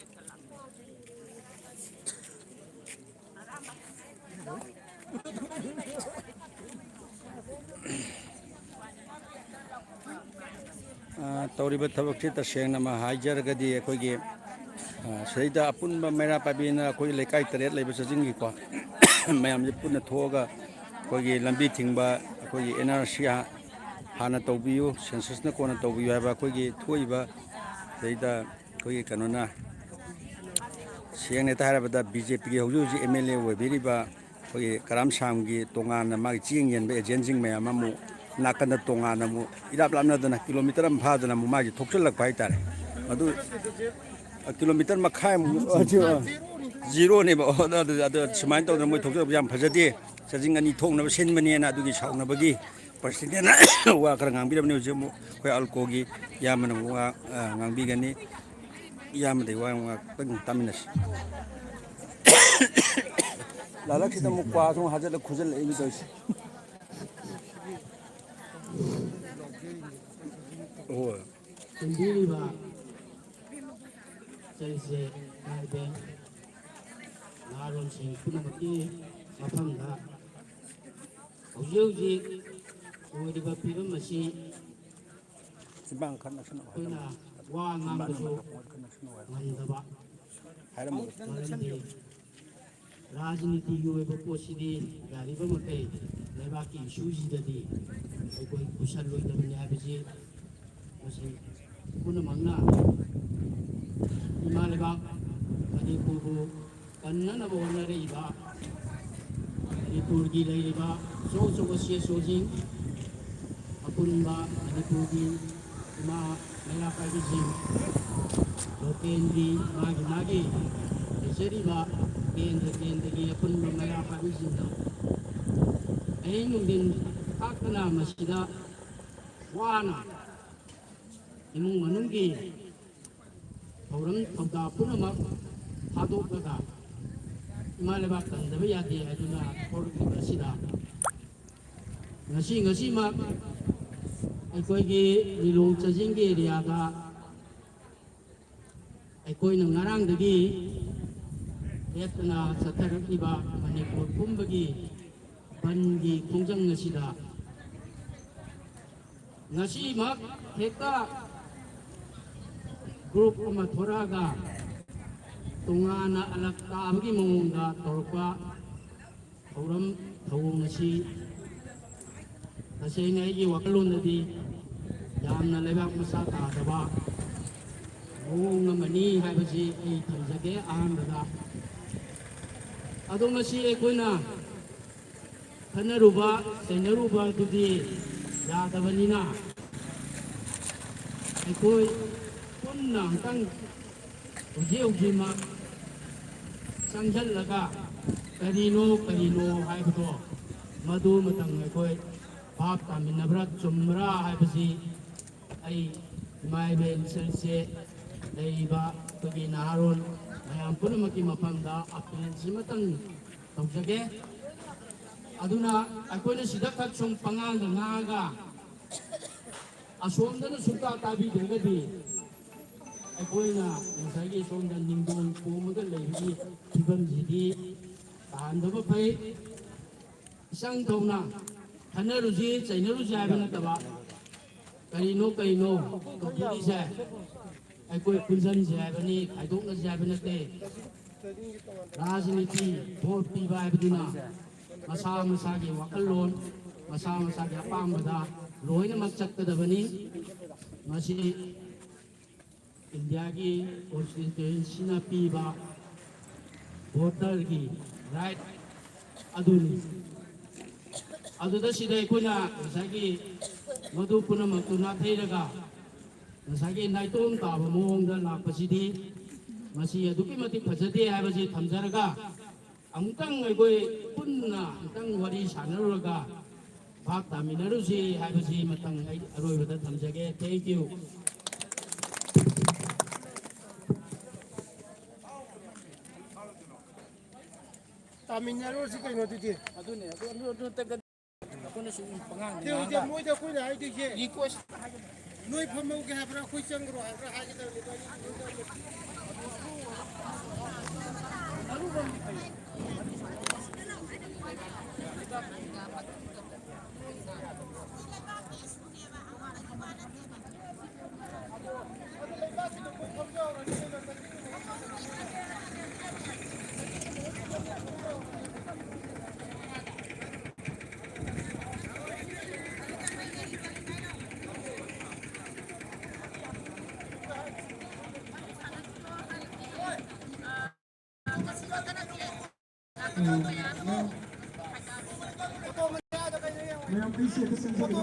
ꯑ, ꯇꯧꯔꯤꯕ ꯊꯕꯛꯁꯤ ꯇꯁꯦꯡꯅ ꯑꯃ ꯍꯥꯏꯖꯔꯒꯗꯤ ꯑꯩꯈꯣꯏꯒꯤ, ꯑ, ꯁꯤꯗꯩꯗ ꯑꯄꯨꯟꯕ ꯃꯩꯔꯥ ꯄꯥꯏꯕꯤꯅ ꯑꯩꯈꯣꯏ ꯂꯩꯀꯥꯏ ꯇꯔꯦꯠ ꯂꯩꯕ ꯆꯥꯖꯤꯡꯒꯤꯀꯣ, ꯃꯌꯥꯝꯁꯦ ꯄꯨꯟꯅ ꯊꯣꯛꯑꯒ ꯑꯩꯈꯣꯏꯒꯤ ꯂꯝꯕꯤ ꯊꯤꯡꯕ, ꯑꯩꯈꯣꯏꯒꯤ ꯑꯦꯟ ꯑꯥꯔ ꯁꯤ ꯍꯥꯟꯅ ꯇꯧꯕꯤꯌꯨ, ꯁꯦꯟꯁꯁꯅ ꯀꯣꯟꯅ ꯇꯧꯕꯤꯌꯨ ꯍꯥꯏꯕ ꯑꯩꯈꯣꯏꯒꯤ ꯊꯣꯛꯏꯕ ꯁꯤꯗꯩꯗ ꯑꯩꯈꯣꯏꯒꯤ ꯀꯩꯅꯣꯅ, ꯁꯦꯡꯅ ꯍꯦꯛꯇ ꯍꯥꯏꯔꯕꯗ, ꯕꯤ ꯖꯦ ꯄꯤꯒꯤ ꯍꯧꯖꯤꯛ ꯍꯧꯖꯤꯛ ꯑꯦꯝ ꯑꯦꯜ ꯑꯦ ꯑꯣꯏꯕꯤꯔꯤꯕ ꯑꯩꯈꯣꯏꯒꯤ ꯀꯔꯥꯝ ꯁꯥꯝꯒꯤ ꯇꯣꯉꯥꯟꯅ ꯃꯥꯒꯤ ꯆꯦꯡ ꯌꯦꯟꯕ ꯑꯦꯖꯦꯟꯁꯤꯡ ꯃꯌꯥꯝ ꯑꯃꯨꯛ ꯅꯥꯀꯟꯗ ꯇꯣꯉꯥꯟꯅ ꯑꯃꯨꯛ ꯏꯔꯥꯞ ꯂꯥꯞꯅꯗꯅ ꯀꯤꯂꯣꯃꯤꯇꯔ ꯑꯃ ꯐꯥꯗꯅ ꯑꯃꯨꯛ ꯃꯥꯒꯤ ꯊꯣꯛꯆꯜꯂꯛꯄ ꯍꯥꯏꯇꯥꯔꯦ꯫ ꯑꯗꯨ, ꯑ, ꯀꯤꯂꯣꯃꯤꯇꯔ ꯃꯈꯥꯏꯃꯨꯛ, ꯑ, ꯖꯤꯔꯣ꯫ ꯖꯤꯔꯣꯅꯦꯕ꯫ ꯑꯣ, ꯑꯗꯨ, ꯑꯗꯨ, ꯑꯗꯨ ꯁꯨꯃꯥꯏꯅ ꯇꯧꯗꯅ ꯃꯣꯏ ꯊꯣꯛꯆꯜꯂꯛꯄ ꯌꯥꯝ ꯐꯖꯗꯦ꯫ ꯆꯥꯖꯤꯡ ꯑꯅꯤ ꯊꯣꯛꯅꯕ ꯁꯤꯟꯕꯅꯦꯅ ꯑꯗꯨꯒꯤ ꯁꯥꯎꯅꯕꯒꯤ ꯄ꯭ꯔꯁꯤꯗꯦꯟꯅ ꯋꯥ ꯈꯔ ꯉꯥꯡꯕꯤꯔꯕꯅꯤ꯫ ꯍꯧꯖꯤꯛ ꯑꯃꯨꯛ ꯑꯩꯈꯣꯏ ꯑꯜꯀꯣꯒꯤ ꯏꯌꯥꯝꯕꯅ ꯑꯃꯨꯛ ꯋꯥ, ꯑ, ꯉꯥꯡꯕꯤꯒꯅꯤ꯫ ꯏꯌꯥꯝꯕꯗꯒꯤ ꯋꯥ ꯉꯥꯛꯇꯪ ꯇꯥꯃꯤꯟꯅꯁꯤ꯫ ꯂꯥꯂꯛꯁꯤꯗ ꯑꯃꯨꯛ ꯀ꯭ꯋꯥꯁꯨ ꯑꯃꯨꯛ ꯍꯥꯖꯤꯜꯂ ꯈꯨꯖꯜꯂꯛꯏꯅꯤ ꯇꯧꯔꯤꯁꯦ꯫ ꯍꯣꯏ꯫ ꯆꯦꯟꯕꯤꯔꯤꯕ ꯆꯩꯁꯦ ꯀꯥꯏꯕꯦꯟ ꯅꯍꯥꯔꯣꯜꯁꯤꯡ ꯄꯨꯝꯅꯃꯛꯀꯤ ꯃꯐꯝꯗ ꯍꯧꯖꯤꯛ ꯍꯧꯖꯤꯛ ꯑꯣꯏꯔꯤꯕ ꯐꯤꯕꯝ ꯑꯁꯤ ꯆꯤꯟꯕꯥꯡ ꯈꯔ ꯅꯛꯁꯤꯟꯅꯧ ꯑꯩꯈꯣꯏꯅ ꯍꯥꯏꯔꯝꯃꯣ꯫ ꯋꯥ ꯆꯤꯟꯕꯥꯡ ꯉꯥꯡꯕꯁꯨ ꯈꯔ ꯅꯛꯁꯤꯟꯅꯧ ꯍꯥꯏꯔꯝꯃꯣ꯫ ꯉꯝꯗꯕ꯫ ꯍꯥꯏꯔꯝꯃꯣ꯫ ꯃꯔꯝꯗꯤ ꯔꯥꯖꯅꯤꯇꯤꯒꯤ ꯑꯣꯏꯕ ꯄꯣꯠꯁꯤꯗꯤ ꯌꯥꯔꯤꯕ ꯃꯈꯩ ꯂꯩꯕꯥꯛꯀꯤ ꯏꯁꯨꯁꯤꯗꯗꯤ ꯑꯩꯈꯣꯏ ꯄꯨꯁꯜꯂꯣꯏꯗꯕꯅꯤ ꯍꯥꯏꯕꯁꯤ ꯃꯁꯤ ꯄꯨꯝꯅꯃꯛꯅ ꯏꯃꯥ ꯂꯩꯕꯥꯛ ꯃꯅꯤꯄꯨꯔꯕꯨ ꯀꯟꯅꯅꯕ ꯍꯣꯠꯅꯔꯛꯏꯕ ꯃꯅꯤꯄꯨꯔꯒꯤ ꯂꯩꯔꯤꯕ ꯑꯆꯧ ꯑꯆꯧꯕ ꯁꯤ ꯑꯦꯁ ꯑꯣꯁꯤꯡ, ꯑꯄꯨꯟꯕ ꯃꯅꯤꯄꯨꯔꯒꯤ ꯏꯃꯥ ꯃꯩꯔꯥ ꯄꯥꯏꯕꯤꯁꯤꯡ, ꯂꯣꯀꯦꯜꯒꯤ ꯃꯥꯒꯤ ꯃꯥꯒꯤ ꯂꯩꯖꯔꯤꯕ ꯀꯦꯟꯗ꯭ꯔ ꯀꯦꯟꯗ꯭ꯔꯒꯤ ꯑꯄꯨꯟꯕ ꯃꯩꯔꯥ ꯄꯥꯏꯕꯤꯁꯤꯡꯗ ꯑꯍꯤꯡ ꯅꯨꯡꯊꯤꯟ ꯀꯥꯛꯇꯅ ꯃꯁꯤꯗ ꯋꯥꯅ ꯏꯃꯨꯡ ꯃꯅꯨꯡꯒꯤ ꯊꯧꯔꯝ ꯊꯧꯗꯥ ꯄꯨꯝꯅꯃꯛ ꯊꯥꯗꯣꯛꯂꯒ ꯏꯃꯥ ꯂꯩꯕꯥꯛ ꯀꯟꯗꯕ ꯌꯥꯗꯦ ꯍꯥꯏꯗꯨꯅ ꯊꯣꯛꯂꯛꯂꯤꯕ ꯑꯁꯤꯗ ꯉꯁꯤ ꯉꯁꯤꯃꯛ ꯑꯩꯈꯣꯏꯒꯤ ꯂꯤꯂꯣꯡ ꯆꯥꯖꯤꯡꯒꯤ ꯑꯦꯔꯤꯌꯥꯗ ꯑꯩꯈꯣꯏꯅ ꯉꯔꯥꯡꯗꯒꯤ ꯂꯦꯞꯇꯅ ꯆꯠꯊꯔꯛꯂꯤꯕ ꯃꯅꯤꯄꯨꯔ ꯄꯨꯝꯕꯒꯤ ꯕꯟꯒꯤ ꯈꯣꯡꯖꯪ ꯑꯁꯤꯗ ꯉꯁꯤꯃꯛ ꯍꯦꯛꯇ ꯒ꯭ꯔꯨꯞ ꯑꯃ ꯊꯣꯔꯛꯑꯒ ꯇꯣꯉꯥꯟꯅ ꯑꯂꯛ ꯇꯥꯕꯒꯤ ꯃꯑꯣꯡꯗ ꯇꯧꯔꯛꯄ ꯊꯧꯔꯝ ꯊꯧꯑꯣꯡ ꯑꯁꯤ ꯇꯁꯦꯡꯅ ꯑꯩꯒꯤ ꯋꯥꯈꯜꯂꯣꯟꯗꯗꯤ ꯌꯥꯝꯅ ꯂꯩꯕꯥꯛ ꯃꯁꯥ ꯇꯥꯗꯕ ꯃꯑꯣꯡ ꯑꯃꯅꯤ ꯍꯥꯏꯕꯁꯤ ꯑꯩ ꯊꯝꯖꯒꯦ ꯑꯍꯥꯟꯕꯗ꯫ ꯑꯗꯣ ꯃꯁꯤ ꯑꯩꯈꯣꯏꯅ ꯈꯟꯅꯔꯨꯕ ꯆꯩꯅꯔꯨꯕ ꯑꯗꯨꯗꯤ ꯌꯥꯗꯕꯅꯤꯅ ꯑꯩꯈꯣꯏ ꯄꯨꯟꯅ ꯑꯝꯇꯪ ꯍꯧꯖꯤꯛ ꯍꯧꯖꯤꯛꯃꯛ ꯆꯪꯁꯤꯜꯂꯒ ꯀꯔꯤꯅꯣ ꯀꯔꯤꯅꯣ ꯍꯥꯏꯕꯗꯣ ꯃꯗꯨ ꯑꯃꯇꯪ ꯑꯩꯈꯣꯏ ꯚꯥꯞ ꯇꯥꯃꯤꯟꯅꯕ꯭ꯔꯥ ꯆꯨꯝꯕ꯭ꯔꯥ ꯍꯥꯏꯕꯁꯤ ꯑꯩ ꯏꯃꯥ ꯏꯕꯦꯟ ꯏꯆꯜꯁꯦ ꯂꯩꯔꯤꯕ ꯑꯩꯈꯣꯏꯒꯤ ꯅꯍꯥꯔꯣꯜ ꯃꯌꯥꯝ ꯄꯨꯝꯅꯃꯛꯀꯤ ꯃꯐꯝꯗ ꯑꯄꯤꯜꯁꯤꯃꯇꯪ ꯇꯧꯖꯒꯦ꯫ ꯑꯗꯨꯅ ꯑꯩꯈꯣꯏꯅ ꯁꯤꯗ ꯈꯛ ꯁꯨꯝ ꯄꯉꯥꯡꯗ ꯉꯥꯡꯉꯒ ꯑꯁꯣꯝꯗꯅ ꯁꯨꯡꯇꯥ ꯇꯥꯕꯤꯗ꯭ꯔꯒꯗꯤ ꯑꯩꯈꯣꯏꯅ ꯉꯁꯥꯏꯒꯤ ꯁꯣꯝꯗ ꯅꯤꯡꯗꯣꯡ ꯄꯣꯝꯃꯒ ꯂꯩꯕꯒꯤ ꯐꯤꯕꯝꯁꯤꯗꯤ ꯇꯥꯍꯟꯗꯕ ꯐꯩ꯫ ꯏꯆꯪ ꯊꯧꯅ ꯈꯟꯅꯔꯨꯁꯤ ꯆꯩꯅꯔꯨꯁꯤ ꯍꯥꯏꯕ ꯅꯠꯇꯕ ꯀꯔꯤꯅꯣ ꯀꯔꯤꯅꯣ ꯇꯧꯕꯤꯔꯤꯁꯦ ꯑꯩꯈꯣꯏ ꯄꯨꯟꯁꯤꯟꯁꯦ ꯍꯥꯏꯕꯅꯤ, ꯈꯥꯏꯗꯣꯛꯅꯁꯦ ꯍꯥꯏꯕ ꯅꯠꯇꯦ꯫ ꯔꯥꯖꯅꯤꯇꯤ ꯚꯣꯠ ꯄꯤꯕ ꯍꯥꯏꯕꯗꯨꯅ ꯃꯁꯥ ꯃꯁꯥꯒꯤ ꯋꯥꯈꯜꯂꯣꯟ, ꯃꯁꯥ ꯃꯁꯥꯒꯤ ꯑꯄꯥꯝꯕꯗ ꯂꯣꯏꯅꯃꯛ ꯆꯠꯀꯗꯕꯅꯤ꯫ ꯃꯁꯤ ꯏꯟꯗꯤꯌꯥꯒꯤ ꯀꯣꯟꯁꯇꯤꯇ꯭ꯌꯨꯁꯟꯁꯤꯅ ꯄꯤꯕ ꯚꯣꯇꯔꯒꯤ ꯔꯥꯏꯠ ꯑꯗꯨꯅꯤ꯫ ꯑꯗꯨꯗ ꯁꯤꯗ ꯑꯩꯈꯣꯏꯅ ꯉꯁꯥꯏꯒꯤ ꯃꯗꯨ ꯄꯨꯝꯅꯃꯛꯇꯨ ꯅꯥꯊꯩꯔꯒ ꯉꯁꯥꯏꯒꯤ ꯅꯥꯏꯇꯣꯝ ꯇꯥꯕ ꯃꯑꯣꯡꯗ ꯂꯥꯛꯄꯁꯤꯗꯤ ꯃꯁꯤ ꯑꯗꯨꯛꯀꯤ ꯃꯇꯤꯛ ꯐꯖꯗꯦ ꯍꯥꯏꯕꯁꯤ ꯊꯝꯖꯔꯒ ꯑꯃꯨꯛꯇꯪ ꯑꯩꯈꯣꯏ ꯄꯨꯟꯅ ꯑꯃꯨꯛꯇꯪ ꯋꯥꯔꯤ ꯁꯥꯟꯅꯔꯨꯔꯒ ꯚꯥꯞ ꯇꯥꯃꯤꯟꯅꯔꯨꯁꯤ ꯍꯥꯏꯕꯁꯤ ꯃꯇꯪ ꯑꯩ ꯑꯔꯣꯏꯕꯗ ꯊꯝꯖꯒꯦ꯫ Thank you꯫ ꯇꯥꯃꯤꯟꯅꯔꯨꯔꯁꯤ ꯀꯩꯅꯣ ꯑꯗꯨꯗꯤ꯫ ꯑꯗꯨꯅꯦ, ꯑꯗꯨ, ꯑꯗꯨ, ꯑꯗꯨ ꯅꯠꯇ꯭ꯔꯒꯗꯤ ꯍꯧꯖꯤꯛ ꯃꯣꯏꯗ ꯑꯩꯈꯣꯏꯅ ꯍꯥꯏꯗꯣꯏꯁꯦ, ꯅꯣꯏ ꯐꯝꯍꯧꯒꯦ ꯍꯥꯏꯕ꯭ꯔꯥ, ꯑꯩꯈꯣꯏ ꯆꯪꯈ꯭ꯔꯣ ꯍꯥꯏꯕ꯭ꯔꯥ ꯍꯥꯏꯒꯗꯕꯅꯤ꯫ ꯃꯌꯥꯝ ꯑꯩꯁꯦ ꯑꯩꯈꯣꯏ ꯆꯪꯖꯒꯦ꯫